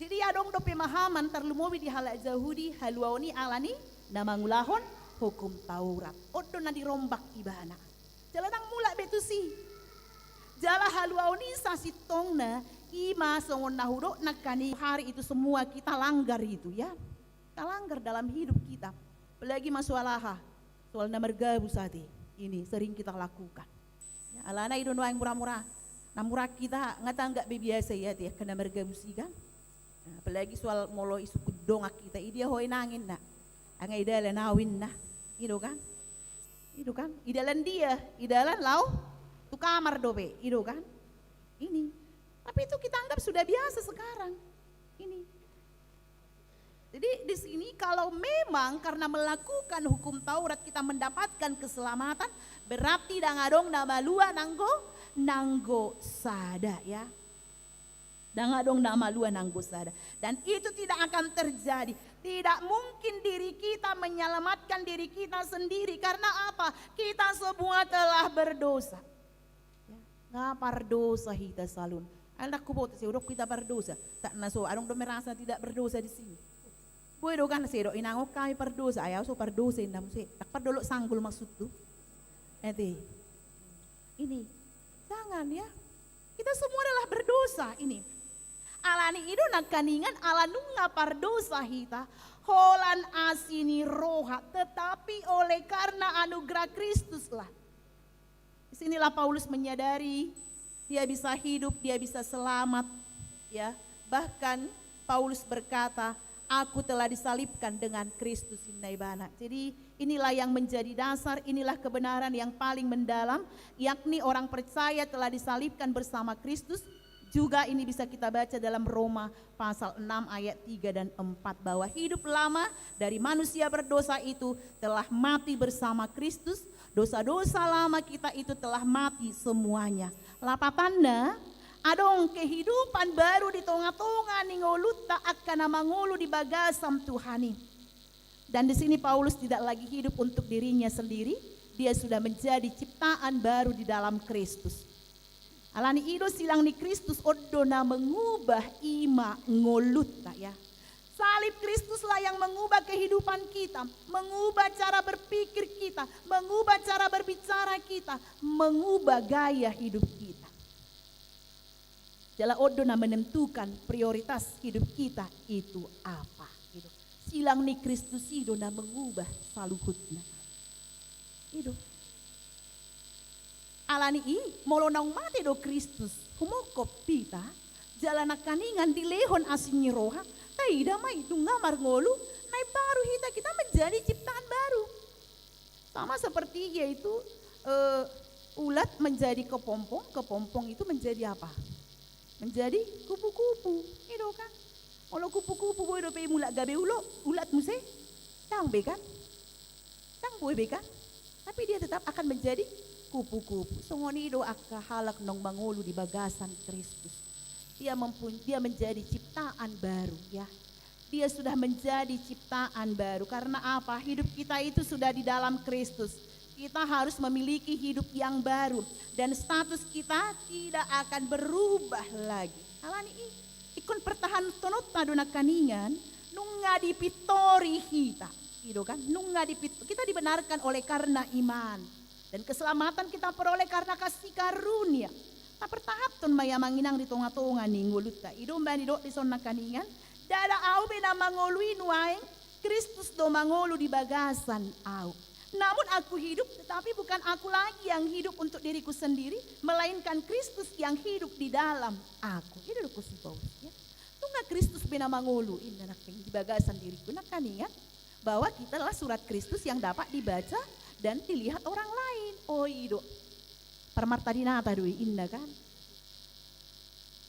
Jadi adong do pemahaman tarlumobi di halak Jahudi, haluaon i alani na mangulahon hukum Taurat. On do na dirombak ibana. Jala ndang mulak be tusi. Jala haluaon i sasintongna, i ma songon na hudok nangkaningan, hari itu semua kita langgar itu, ya. Kita langgar dalam hidup kita. Apalagi ma soal aha, soal na margabus ate. Ini sering kita lakukan. Ya, alana i do nuaeng mura-mura. Na mura hita nga tanggap be biasa i ate, angka na margabus i kan. Nah, apalagi soal molo isungkun dongan hita, i dia ho inang ninna. Nga i dalan au ninna. I do kan? I do kan? I dalan dia, i dalan laho tu kamar dope, i do kan? Ini. Tapi itu kita anggap sudah biasa sekarang. Ini. Jadi di sini kalau memang karena melakukan hukum Taurat kita mendapatkan keselamatan, berarti ndang adong na malua nanggo, nanggo sada, ya. Ndang adong na malua nanggo sada. Dan itu tidak akan terjadi. Tidak mungkin diri kita menyelamatkan diri kita sendiri. Karena apa? Kita semua telah berdosa. Ya, nga pardosa hita saluhutna. Alai ndang huboto, sai hudok hita pardosa. Tak na so, adong do merasa tidak berdosa di sini. Boi do kan, sai hudok inangon hami pardosa, ai au so pardosa inna muse. Tak pardolok sanggul maksudhu. Ate. Ini. Jangan ya. Kita semua adalah berdosa ini. Alani i do nangkaningan, ala nunga pardosa hita holan asi ni roha, tetapi oleh karena anugerah Kristuslah. Di sinilah Paulus menyadari dia bisa hidup, dia bisa selamat, ya. Bahkan Paulus berkata, "Aku telah disalibkan dengan Kristus," inna ibana. Jadi inilah yang menjadi dasar, inilah kebenaran yang paling mendalam, yakni orang percaya telah disalibkan bersama Kristus. Juga ini bisa kita baca dalam Roma pasal enam ayat tiga dan empat, bahwa hidup lama dari manusia berdosa itu telah mati bersama Kristus, dosa-dosa lama kita itu telah mati semuanya. Lapatanna, adong kehidupan baru di tonga-tonga ni ngolunta angka na mangolu di bagasan Tuhan i. Dan di sini Paulus tidak lagi hidup untuk dirinya sendiri, dia sudah menjadi ciptaan baru di dalam Kristus. Alani i do silang ni Kristus on do na mengubah ima ngolunta, ya. Salib Kristuslah yang mengubah kehidupan kita, mengubah cara berpikir kita, mengubah cara berbicara kita, mengubah gaya hidup kita. Jala on do na menentukan prioritas hidup kita itu apa, gitu. Silang ni Kristus i do na mengubah saluhutna. I do. Alani i, molo naung mate do Kristus humongkop hita, jala nangkaningan dilehon asi ni roha, taida ma i, nunga marngolu, na imbaru hita, kita menjadi ciptaan baru. Sama seperti yaitu, eh, ulat menjadi kepompong, kepompong itu menjadi apa? Menjadi kupu-kupu, i do kan? Molo kupu-kupu boi dope i mulak gabe ulo, ulat muse? Ndang be kan? Ndang boi be kan? Tapi dia tetap akan menjadi kupu-kupu. Songon i do angka halak naung mangolu di bagasan Kristus. Dia mempun-, dia menjadi ciptaan baru, ya. Dia sudah menjadi ciptaan baru. Karena apa? Hidup kita itu sudah di dalam Kristus. Kita harus memiliki hidup yang baru. Dan status kita tidak akan berubah lagi. Alani i, ingkon pertahanonta do nangkaningan, nunga dipintori hita. I do kan? Nunga dipinto-, kita dibenarkan oleh karena iman. Dan keselamatan kita peroleh karena kasih karunia. Tapertahanhon ma i amang inang di tonga-tonga ni ngolunta. I do umbahen didok dison nangkaningan, ndada au be na mangolu i nuaeng, Kristus do mangolu di bagasan au. Namun aku hidup, tetapi bukan aku lagi yang hidup untuk diriku sendiri, melainkan Kristus yang hidup di dalam aku. I do didok si Paulus, ya. Nunga Kristus be na mangolu, inna nangkin di bagasan diriku. Nangkaningan bahwa kita adalah surat Kristus yang dapat dibaca dan dilihat orang lain. Oh, i do. Parmarta Dinata do i, inna kan?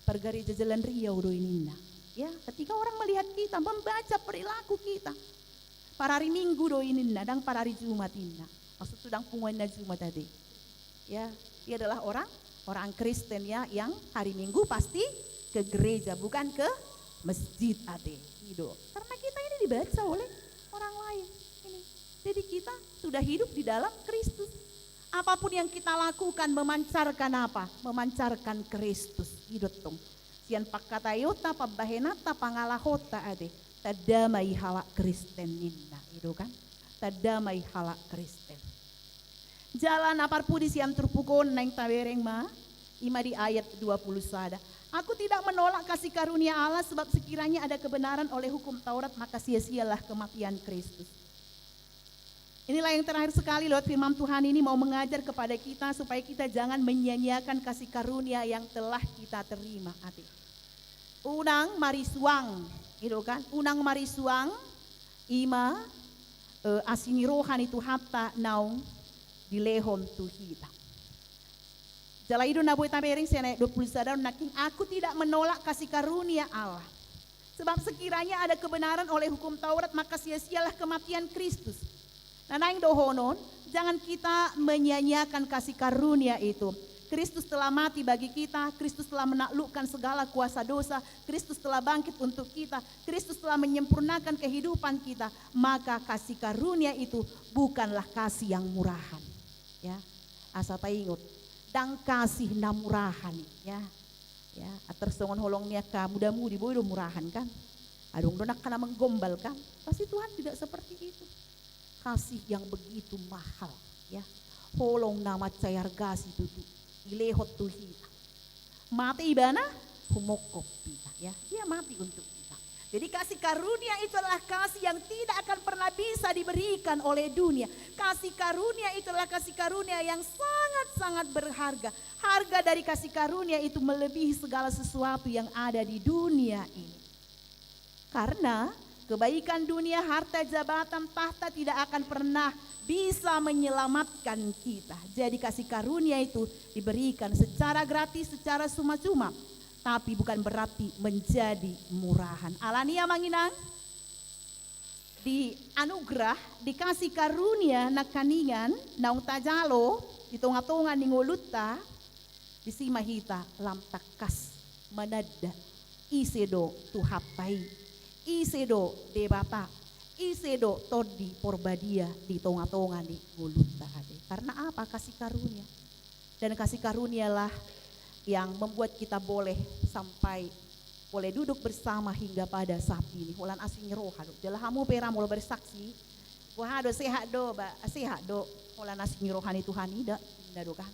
Pargareja Jalan Riau do i ninna. Ya, ketika orang melihat kita, membaca perilaku kita. Par hari Minggu do i ninna, ndang par hari Jumat inna. Maksudhu ndang punguan na Jumat ate. Ya, dia adalah orang, orang Kristen ya, yang hari Minggu pasti ke gereja, bukan ke masjid ate. I do. Karena kita ini dibaca oleh orang lain. Ini. Jadi kita sudah hidup di dalam Kristus. Apapun yang kita lakukan memancarkan apa? Memancarkan Kristus. I do tong. Sian pangkataionta, pambahenanta, pangalahonta ate. Tanda ma i halak Kristen ninna. I do kan? Tanda ma i halak Kristen. Jala na parpudi sian turpuk on naeng tabereng ma, ima di ayat dua puluh sada. Aku tidak menolak kasih karunia Allah, sebab sekiranya ada kebenaran oleh hukum Taurat, maka sia-sialah kematian Kristus. Inilah yang terakhir sekali lewat firman Tuhan ini mau mengajar kepada kita supaya kita jangan menyia-nyiakan kasih karunia yang telah kita terima. Ate. Unang marisuang, i do kan? Unang marisuang, ima, eh, asi ni roha ni Tuhanta naung dilehon tu hita. Jala i do na boi tabereng sian ayat dua puluh sada on nangkin, aku tidak menolak kasih karunia Allah. Sebab sekiranya ada kebenaran oleh hukum Taurat, maka sia-sialah kematian Kristus. Na naeng dohonon, jangan kita menyia-nyiakan kasih karunia itu. Kristus telah mati bagi kita, Kristus telah menaklukkan segala kuasa dosa, Kristus telah bangkit untuk kita, Kristus telah menyempurnakan kehidupan kita, maka kasih karunia itu bukanlah kasih yang murahan. Ya, asa taingot, ndang kasih na murahan i, ya. Ya, ator songon holong ni angka muda-mudi, boi do murahan kan? Adong do angka na menggombal kan? Pasti Tuhan tidak seperti itu. Kasih yang begitu mahal, ya. Holong na mansai arga si tutu dilehon tu hita. Mate ibana, humongkop hita, ya. Dia mati untuk kita. Jadi kasih karunia itu adalah kasih yang tidak akan pernah bisa diberikan oleh dunia. Kasih karunia itu adalah kasih karunia yang sangat-sangat berharga. Harga dari kasih karunia itu melebihi segala sesuatu yang ada di dunia ini. Karena kebaikan dunia, harta, jabatan, tahta tidak akan pernah bisa menyelamatkan kita. Jadi kasih karunia itu diberikan secara gratis, secara cuma-cuma, tapi bukan berarti menjadi murahan. Alani i, amang inang, di anugerah, di kasih karunia nangkiningan naung tajalo di tonga-tonga ni ngolunta, disi ma hita lam tangkas mananda ise do Tuhanta i, ise do Debata, ise do Tondi Porbadia di tonga-tonga ni ngolunta, ate. Karena apa? Kasih karunia. Dan kasih karunialah yang membuat kita boleh sampai, boleh duduk bersama hingga pada saat ini. Holan asi ni roha do. Jala hamu pe ra molo bersaksi, boha do, sehat do, ba, sehat do holan asi ni roha ni Tuhan i, da, inda do kan?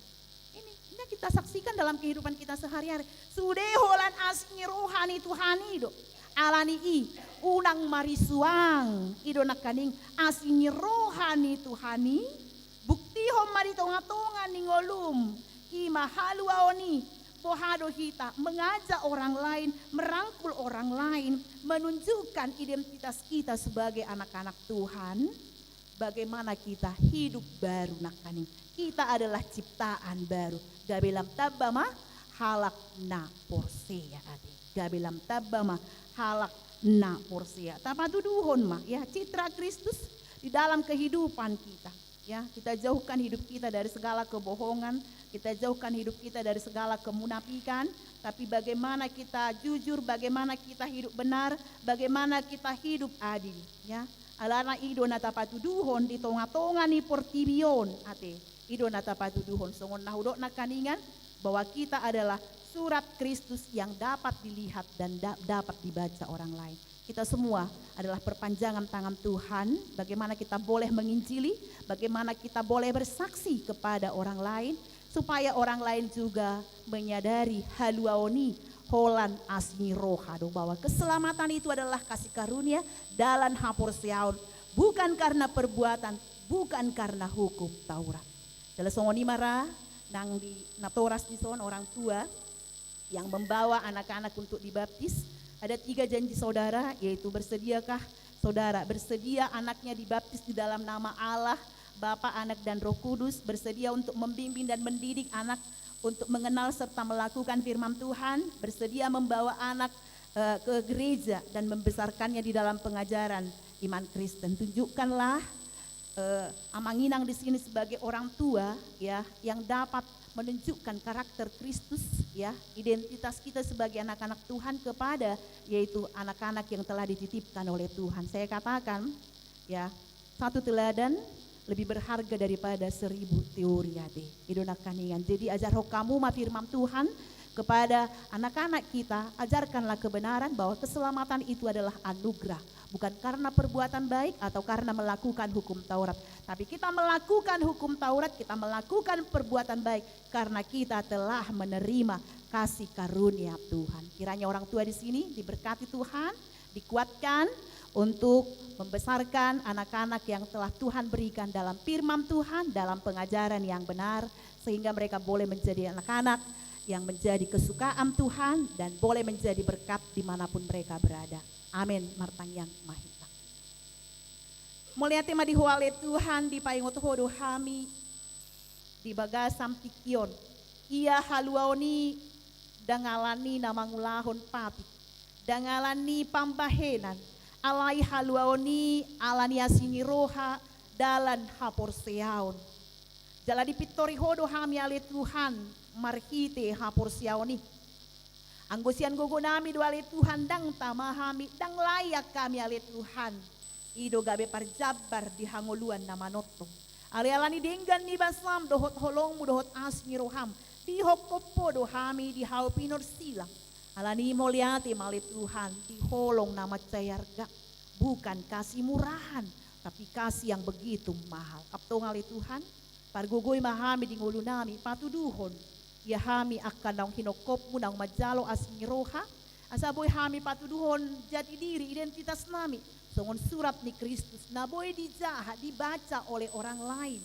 Ini, ini kita saksikan dalam kehidupan kita sehari-hari. Sude holan asi ni roha ni Tuhan i do. Alani i, unang marisuang, i do nangkining asi ni roha ni Tuhan i. Buktihon ma di tonga-tonga ni ngolum, i ma haluaon i. Boha do hita mengajak orang lain, merangkul orang lain, menunjukkan identitas kita sebagai anak-anak Tuhan. Bagaimana kita hidup baru nangkining. Kita adalah ciptaan baru. Gabe lam tamba ma halak na porsea, ate. Gabe lam tamba ma halak na porsea. Tapatuduhon ma, ya, citra Kristus di dalam kehidupan kita. Ya, kita jauhkan hidup kita dari segala kebohongan, kita jauhkan hidup kita dari segala kemunafikan, tapi bagaimana kita jujur, bagaimana kita hidup benar, bagaimana kita hidup adil, ya. Alana i do na tapatuduhon di tonga-tonga ni portibi on, ate. I do na tapatuduhon songon na hudok nangkiningan, bahwa kita adalah surat Kristus yang dapat dilihat dan da-, dapat dibaca orang lain. Kita semua adalah perpanjangan tangan Tuhan, bagaimana kita boleh menginjili, bagaimana kita boleh bersaksi kepada orang lain, supaya orang lain juga menyadari haluaon i holan asi ni roha do, bahwa keselamatan itu adalah kasih karunia dalan haporseaon, bukan karena perbuatan, bukan karena hukum Taurat. Jala songon i ma ra nang di natoras dison, orang tua yang membawa anak-anak untuk dibaptis. Ada tiga janji saudara, yaitu bersediakah saudara bersedia anaknya dibaptis di dalam nama Allah, Bapa, Anak, dan Roh Kudus, bersedia untuk membimbing dan mendidik anak untuk mengenal serta melakukan firman Tuhan, bersedia membawa anak, eh, ke gereja dan membesarkannya di dalam pengajaran iman Kristen. Tunjukkanlah, eh, amang inang di sini sebagai orang tua, ya, yang dapat menunjukkan karakter Kristus, ya, identitas kita sebagai anak-anak Tuhan kepada, yaitu anak-anak yang telah dititipkan oleh Tuhan. Saya katakan, ya, satu teladan lebih berharga daripada seribu teori, ate. I do nangkiningan. Jadi ajarhon hamu ma firman Tuhan kepada anak-anak kita, ajarkanlah kebenaran bahwa keselamatan itu adalah anugerah, bukan karena perbuatan baik atau karena melakukan hukum Taurat. Tapi kita melakukan hukum Taurat, kita melakukan perbuatan baik karena kita telah menerima kasih karunia Tuhan. Kiranya orang tua di sini diberkati Tuhan, dikuatkan untuk membesarkan anak-anak yang telah Tuhan berikan dalam firman Tuhan, dalam pengajaran yang benar, sehingga mereka boleh menjadi anak-anak yang menjadi kesukaan Tuhan dan boleh menjadi berkat di mana pun mereka berada. Amin. Martangiang ma hita. Mauliate ma di Ho ale Tuhan, dipaingot Ho do hami di bagasan tingki on. Ia haluaon i ndang ala ni na mangulahon patik, ndang ala ni pambahenan, alai haluaon i ala ni asi ni roha, dalan haporseaon. Jala dipintori Ho do hami ale Tuhan, marhite haporseaon i. Anggo sian gogonami do ale Tuhan, ndang tama hami, ndang layak hami ale Tuhan. I do gabe parjambar di hangoluan na manongtong. Alai ala ni denggan ni basam dohot holongmu dohot asi ni roham, dihophop Ho do hami di hau pinorsilang. Ala ni i mauliate ma ale Tuhan, di holong na mansai arga. Bukan kasih murahan, tapi kasih yang begitu mahal. Antong ale Tuhan, pargogoi ma hami di ngolunami, patuduhon ia hami angka naung hinophopmu naung manjalo asi ni roha, asa boi hami patuduhon jati diri, identitasnami, songon surat ni Kristus na boi dijaha, dibaca oleh orang lain.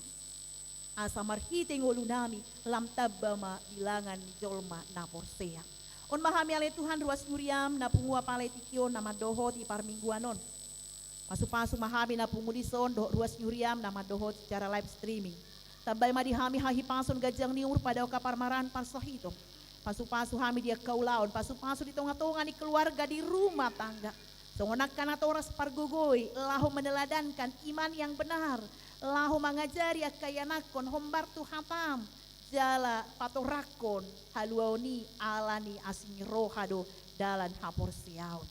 Asa marhite ngolunami lam tamba ma bilangan ni jolma na porsea. On ma hami ale Tuhan ruas ni huriam na pungu apala i tingki on na mandohoti parmingguan on. Pasupasu ma hami na pungu dison dohot ruas ni huriam na mandohoti secara live streaming. Tambai ma di hami hahipason, ganjang ni umur, padaoka parmaraan parsahiton. Pasupasu hami di angka ulaon, pasupasu di tongatonga ni keluarga, di rumah tangga. Songon angka natoras pargogoi laho meneladankan iman yang benar, laho mangajari angka ianakhon hombar tu hatam, jala patorangkon haluaon i ala ni asi ni roha do dalan haporseaon.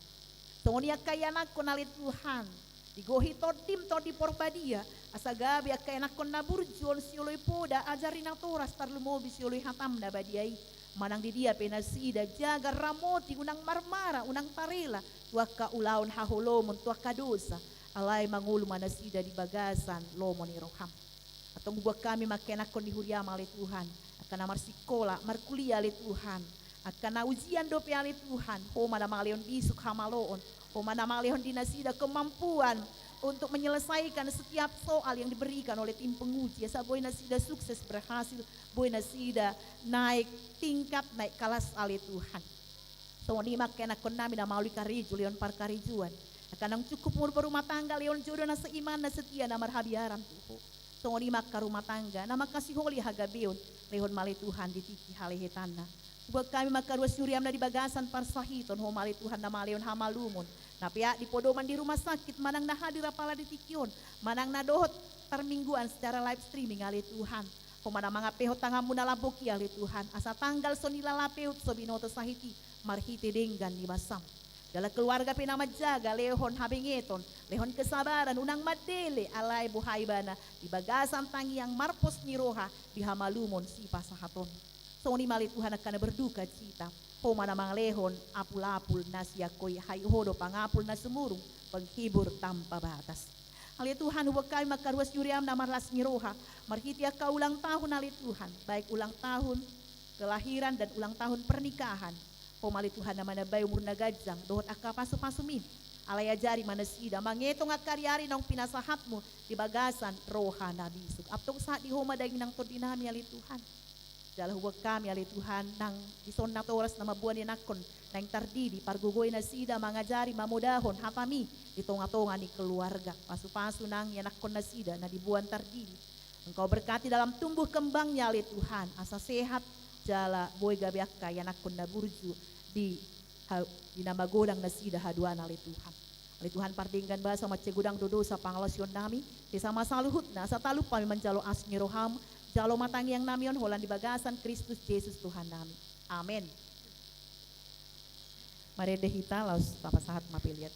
Songon i angka ianakhon ale Tuhan, digohi Tondim, Tondi Porbadia, asa gabe angka ianakhon na burju on sioloi poda, ajari natoras, tarlumobi sioloi hatam na badia i. Manang di dia pe nasida, jaga, ramoti, unang marmara, unang tarela tu angka ulaon haholomon, tu angka dosa. Alai mangolu ma nasida di bagasan lomo ni roham. Antong huboan hami ma angka ianakhon ni huriam ale Tuhan, angka na marsikola, markuliah ale Tuhan, angka na ujian dope ale Tuhan, Ho ma na mangalehon bisuk hamaloon, Ho ma na mangalehon di nasida kemampuan untuk menyelesaikan setiap soal yang diberikan oleh tim penguji, asa boi nasida sukses, berhasil, boi nasida naik tingkat, naik kelas ale Tuhan. Songon i ma angka ianakhonnami na mangolu di karejo, lehon parkarejoan. Angka naung cukup umur berumah tangga, lehon jodoh na seiman, na setia, na marhabiaran tu Ho. Songon i ma angka rumah tangga na mangkasiholi hagabeon, lehon ma ale Tuhan di tingki halehetanna. Huboan hami ma angka ruas ni huriam na di bagasan parsahiton, Ho ma ale Tuhan na mangalehon hamalumon. Na peak di podoman, di rumah sakit, manang na hadir apala di tingki on, manang na dohot parmingguan secara live streaming ale Tuhan. Ho ma na mangampehon tanganmu na lambok i ale Tuhan, asa tanggal so nilala pehut so binoto sahit i, marhite denggan ni basam. Jala keluarga pe na manjaga, lehon habengeton, lehon kesabaran, unang mandele, alai boha ibana di bagasan tangiang marpos ni roha di hamalumon sipasahaton. Songon i ma ale Tuhan angka na berduka cita, Ho ma na mangalehon apulapul na sian Ho i, ai Ho do pangapul na sumurung, penghibur tanpa batas. Ale Tuhan, huboan hami ma angka ruas ni huriam na marlas ni roha, marhite angka ulang tahun ale Tuhan, baik ulang tahun kelahiran dan ulang tahun pernikahan. Ho ma ale Tuhan na manambai umur na ganjang dohot angka pasupasumi. Alai ajari ma nasida mangetong angka ariari naung pinasahatmu di bagasan roha na bisuk. Antong sahat di Ho ma daging nang tondinami ale Tuhan. Jala huboan hami ale Tuhan nang dison natoras na mamboan ianakhon naeng tardidi, pargogoi nasida mangajari, mamodahon hatami di tongatonga ni keluarga. Pasupasu nang ianakhon nasida na diboan tardidi. Engkau berkati dalam tumbuh kembangnya ale Tuhan, asa sehat jala boi gabe angka ianakhon na burju di ha-, di na magodang nasida haduan ale Tuhan. Ale Tuhan pardenggan basa, mansai godang do dosa pangalaosionnami, sesa ma saluhutna, asa talup hami manjalo asi ni roham, jalo ma tangiangnami on holan di bagasan Kristus Jesus Tuhannami. Amen. Marende hita laos tapasahat ma pelean.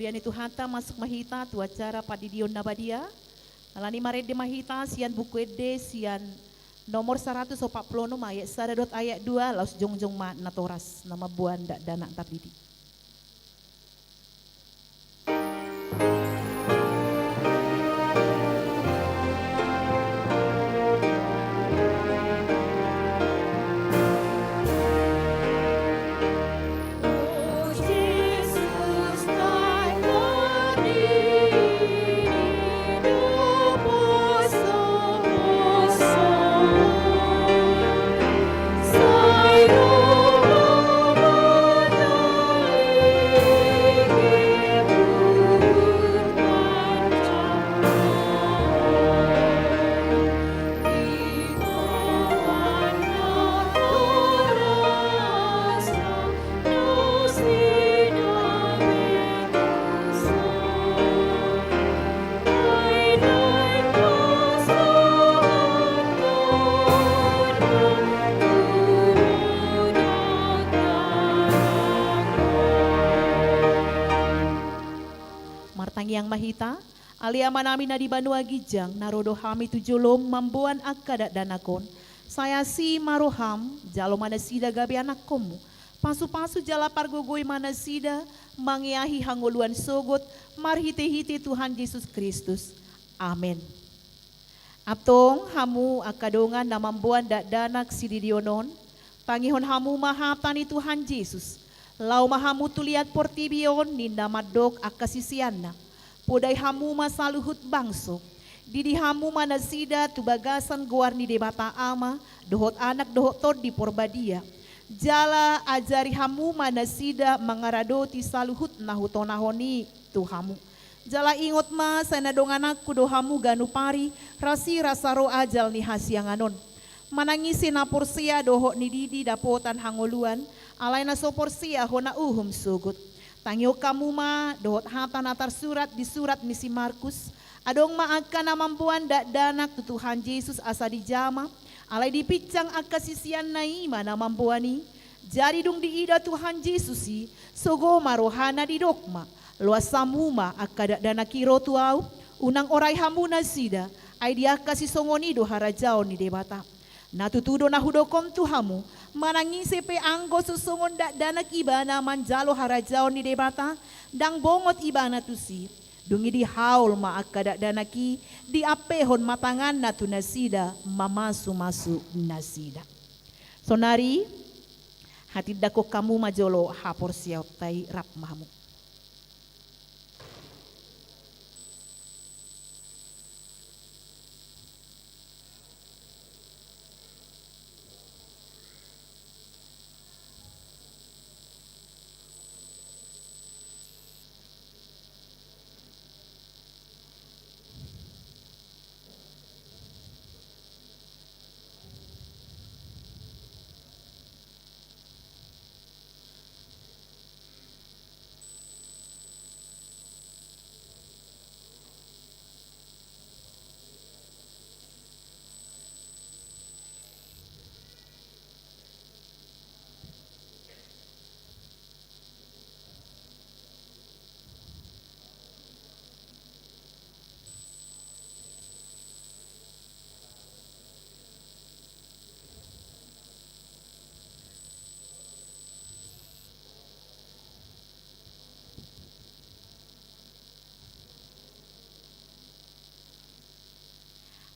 Ia ni Tuhanta, masuk ma hita tu acara pandidion na badia. Alani i marende ma hita sian Buku Ende, sian nomor saratus opat pulu onom, ayat sada dohot ayat dua, laos jongjong ma natoras na mamboan dakdanak tardidi. Martangiang ma hita. Ale Amanami na di banua ginjang, na ro do hami tu jolom mamboan angka dakdanak on. Sai asi ma roham, jalo ma nasida gabe anakkonmu. Pasupasu jala pargogoi ma nasida mangeahi hangoluan sogot, marhitehite Tuhan Jesus Kristus. Amen. Antong hamu angka dongan na mamboan dakdanak sididion on, tangihon hamu ma hata ni Tuhan Jesus. Laho ma hamu tu liat portibi on, ninna mandok angka siseanna. Podai hamu ma saluhut bangso. Didi hamu ma nasida tu bagasan goar ni Debata Ama, dohot Anak dohot Tondi Porbadia. Jala ajari hamu ma nasida mangaradoti saluhut na hutonahon i tu hamu. Jala ingot ma, sai na dongananku do hamu ganup ari, rasirasa ro ajal ni hasiangan on. Manang ise na porsea dohot nididi dapotan hangoluan, alai na so porsea hona uhum sogot. Tangihon hamu ma dohot hata na tarsurat di surat ni si Markus. Adong ma angka na mamboan dakdanak tu Tuhan Jesus asa dijama, alai dipinsang angka siseanna, i ma na mamboan i. Jadi dung diida Tuhan Jesus i, sogo ma rohana, didok ma: Loas hamu ma angka dakdanak i ro tu Ahu, unang orai hamu nasida, ai di angka sisongon i do harajaon ni Debata. Na tutu do na hudok on tu hamu, manang ise pe anggo so songon dakdanak ibana manjalo harajaon ni Debata, ndang bongot ibana tusi. Dung i dihaol ma angka dakdanak i, diampehon ma tanganna tu nasida, mamasumasu nasida. Sonari, hatindangkon hamu ma jolo haporseaonta i, rap ma hamu.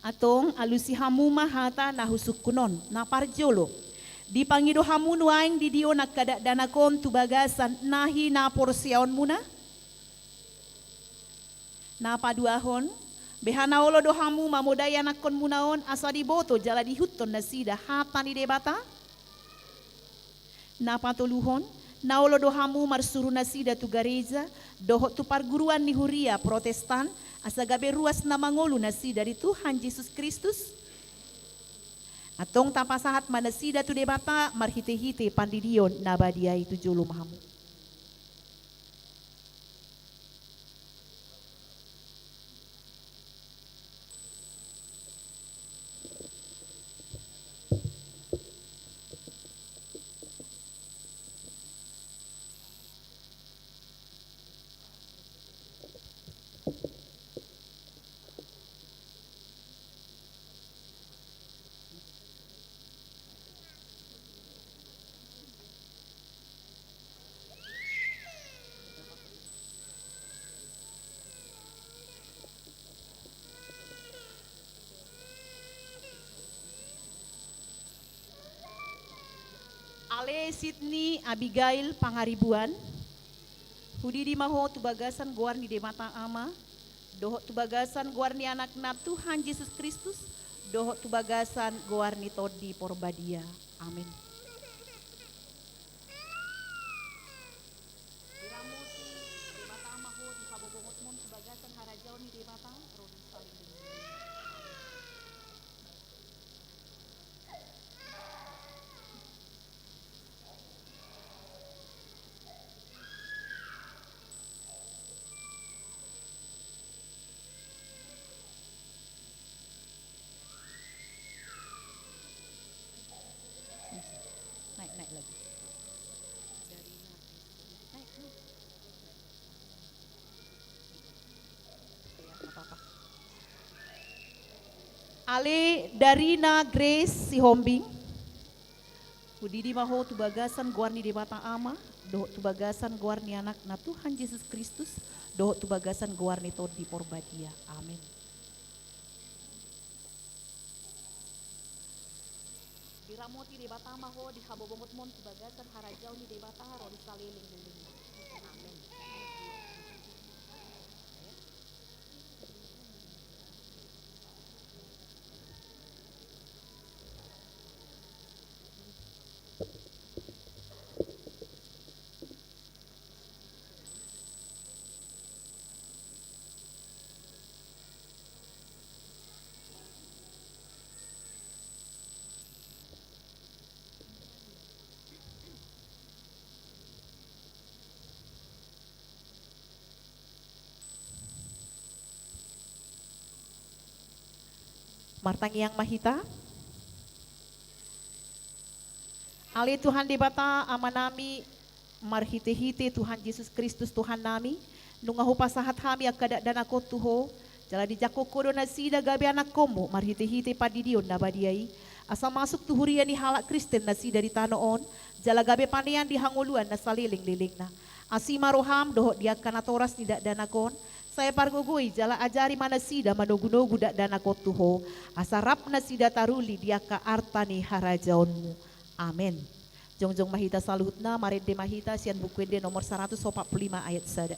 Antong alusi hamu ma hata na husungkun on. Na parjolo, dipangido hamu nuaeng didion angka dakdanak on tu bagasan na hinaporseaonmuna? Na paduahon, beha na olo do hamu mamodai anakkonmuna on asa diboto jala diihuthon nasida hata ni Debata? Na patoluhon, na olo do hamu marsuru nasida tu gareja dohot tu parguruan ni huria Protestan, asa gabe ruas na mangolu nasida di Tuhan Jesus Kristus? Antong tapasahat ma nasida tu Debata marhitehite pandidion na badia i. Tu jolo ma hamu. Ale Sidney Abigail Pangaribuan, hudidi ma ho tu bagasan goar ni Debata Ama, dohot tu bagasan goar ni Anakna Tuhan Jesus Kristus, dohot tu bagasan goar ni Tondi Porbadia. Amin. Diramoti Debata Ama ho di habobongotmon tu bagasan harajaon ni Debata, ro di saleleng. Naik, naik lagi. Naik, naik. Ale Darina Grace Sihombing, hudidi ma ho tu bagasan goar ni Debata Ama, dohot tu bagasan goar ni Anakna Tuhan Jesus Kristus, dohot tu bagasan goar ni Tondi Porbadia. Amin. Diramoti Debata ma ho di habobongotmon tu bagasan harajaon ni Debata, ro di saleleng-lelengna. Amin. Martangiang ma hita. Ale Tuhan Debata, Amanami, marhite-hite Tuhan Jesus Kristus Tuhannami, nunga hupasahat hami angka dakdanak on tu Ho, jala dijangkon Ho do nasida gabe anakkonmu marhite-hite pandidion na badia i, asa masuk tu huria ni halak Kristen nasida di tano on, jala gabe panean di hangoluan na saleleng-lelengna. Asi ma roham dohot di angka natoras ni dakdanak on, sai pargogoi jala ajari ma nasida manogu-nogu dakdanak on tu Ho, asa rap nasida taruli di angka arta ni harajaonmu. Amen. Jongjong ma hita saluhutna, marende ma hita sian Buku Ende nomor saratus opat pulu lima ayat sada.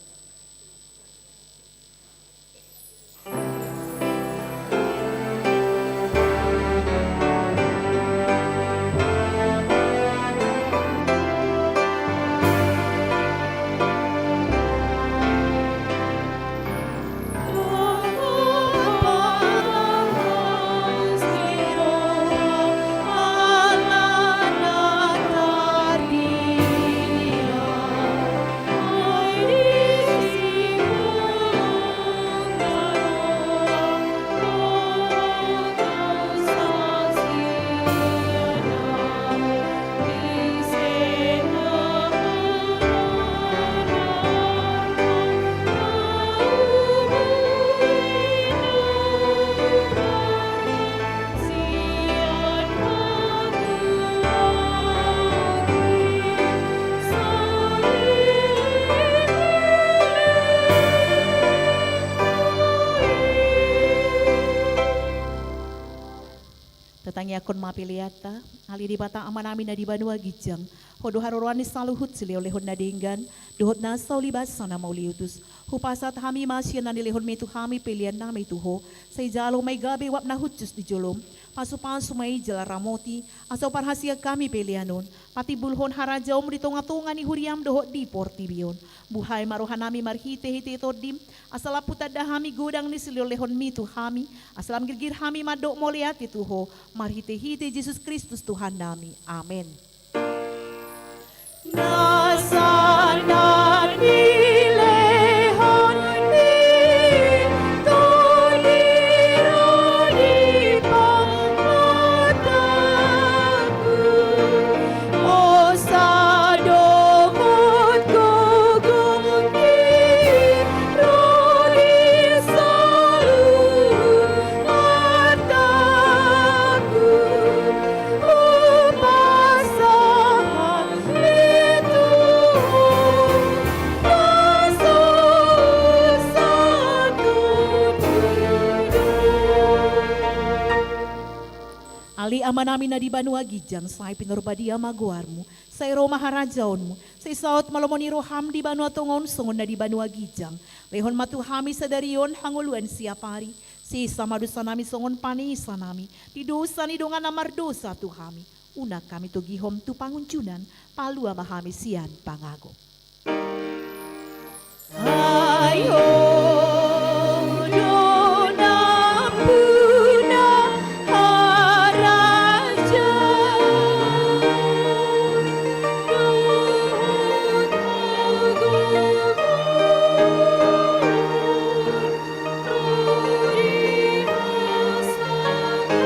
Tatangiangkon ma peleanta. Ale Debata Amanami na di banua ginjang, Ho do haroroan ni saluhut silehon-lehon na denggan dohot nasa ulibasa na mauliutus. Hupasahat hami ma sian na nilehonmi tu hami peleannami tu Ho. Sai jalo ma i gabe uap na hushus di jolom. Pasu-pasu ma i jala ramoti, asa huparhaseang hami pelean on. Patimbulhon harajaonmu di tonga-tonga ni huriam dohot di portibi on. Buhai ma rohanami marhite-hite Tondim, asa lam hutanda hami godang ni silehon-lehonmi tu hami, asa lam girgir hami mandok mauliate tu Ho, marhite-hite Jesus Kristus Tuhannami. Amen. Nasa na nilehon ni Tondi ro di pangatangku, hosa dohot gogo i ro di saluhut artangku. Hupasahat ma i tu Ho. Ale Amanami na di banua ginjang, sai pinarbadia ma goarmu, sai ro ma harajaonmu, sai saut ma lomo ni roham di banua tonga on songon na di banua ginjang. Lehon ma tu hami sadari on hangoluan siapari, sesa ma dosanami songon panesanami di dosa ni dongan na mardosa tu hami. Unang hami togihon tu pangunjunan, palua ma hami sian pangago. Ai Ho do nampuna harajaon dohot hagogoon ro di hasangapon.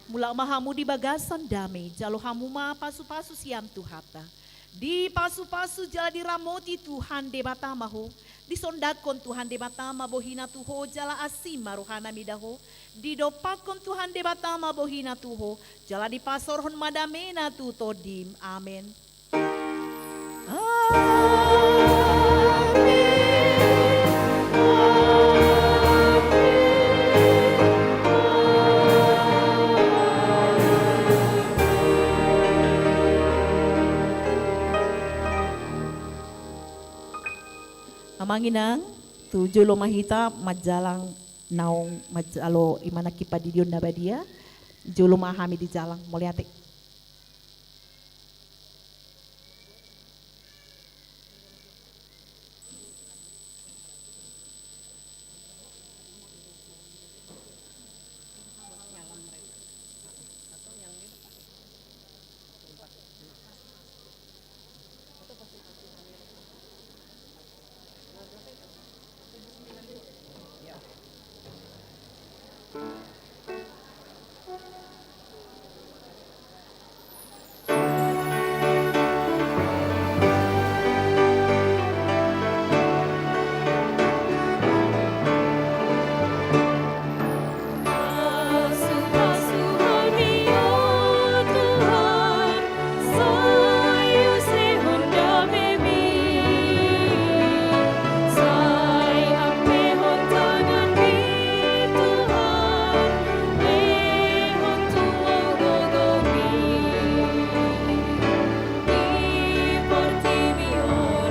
Mulak ma hamu di bagasan dame, jalo hamu ma pasupasu sian Tuhanta. Dipasupasu jala diramoti Tuhan Debata ma ho. Disondangkon Tuhan Debata ma bohina tu ho jala asi ma rohana mida ho. Didompakkon Tuhan Debata ma bohina tu ho jala dipasaorhon ma damena tu tondim. Amen. Amen. Amen. Amang inang, tu jolo ma hita manjalang naung manjalo i ma nangkin pandidion na badia, jolo ma hami di jalang, mauliate.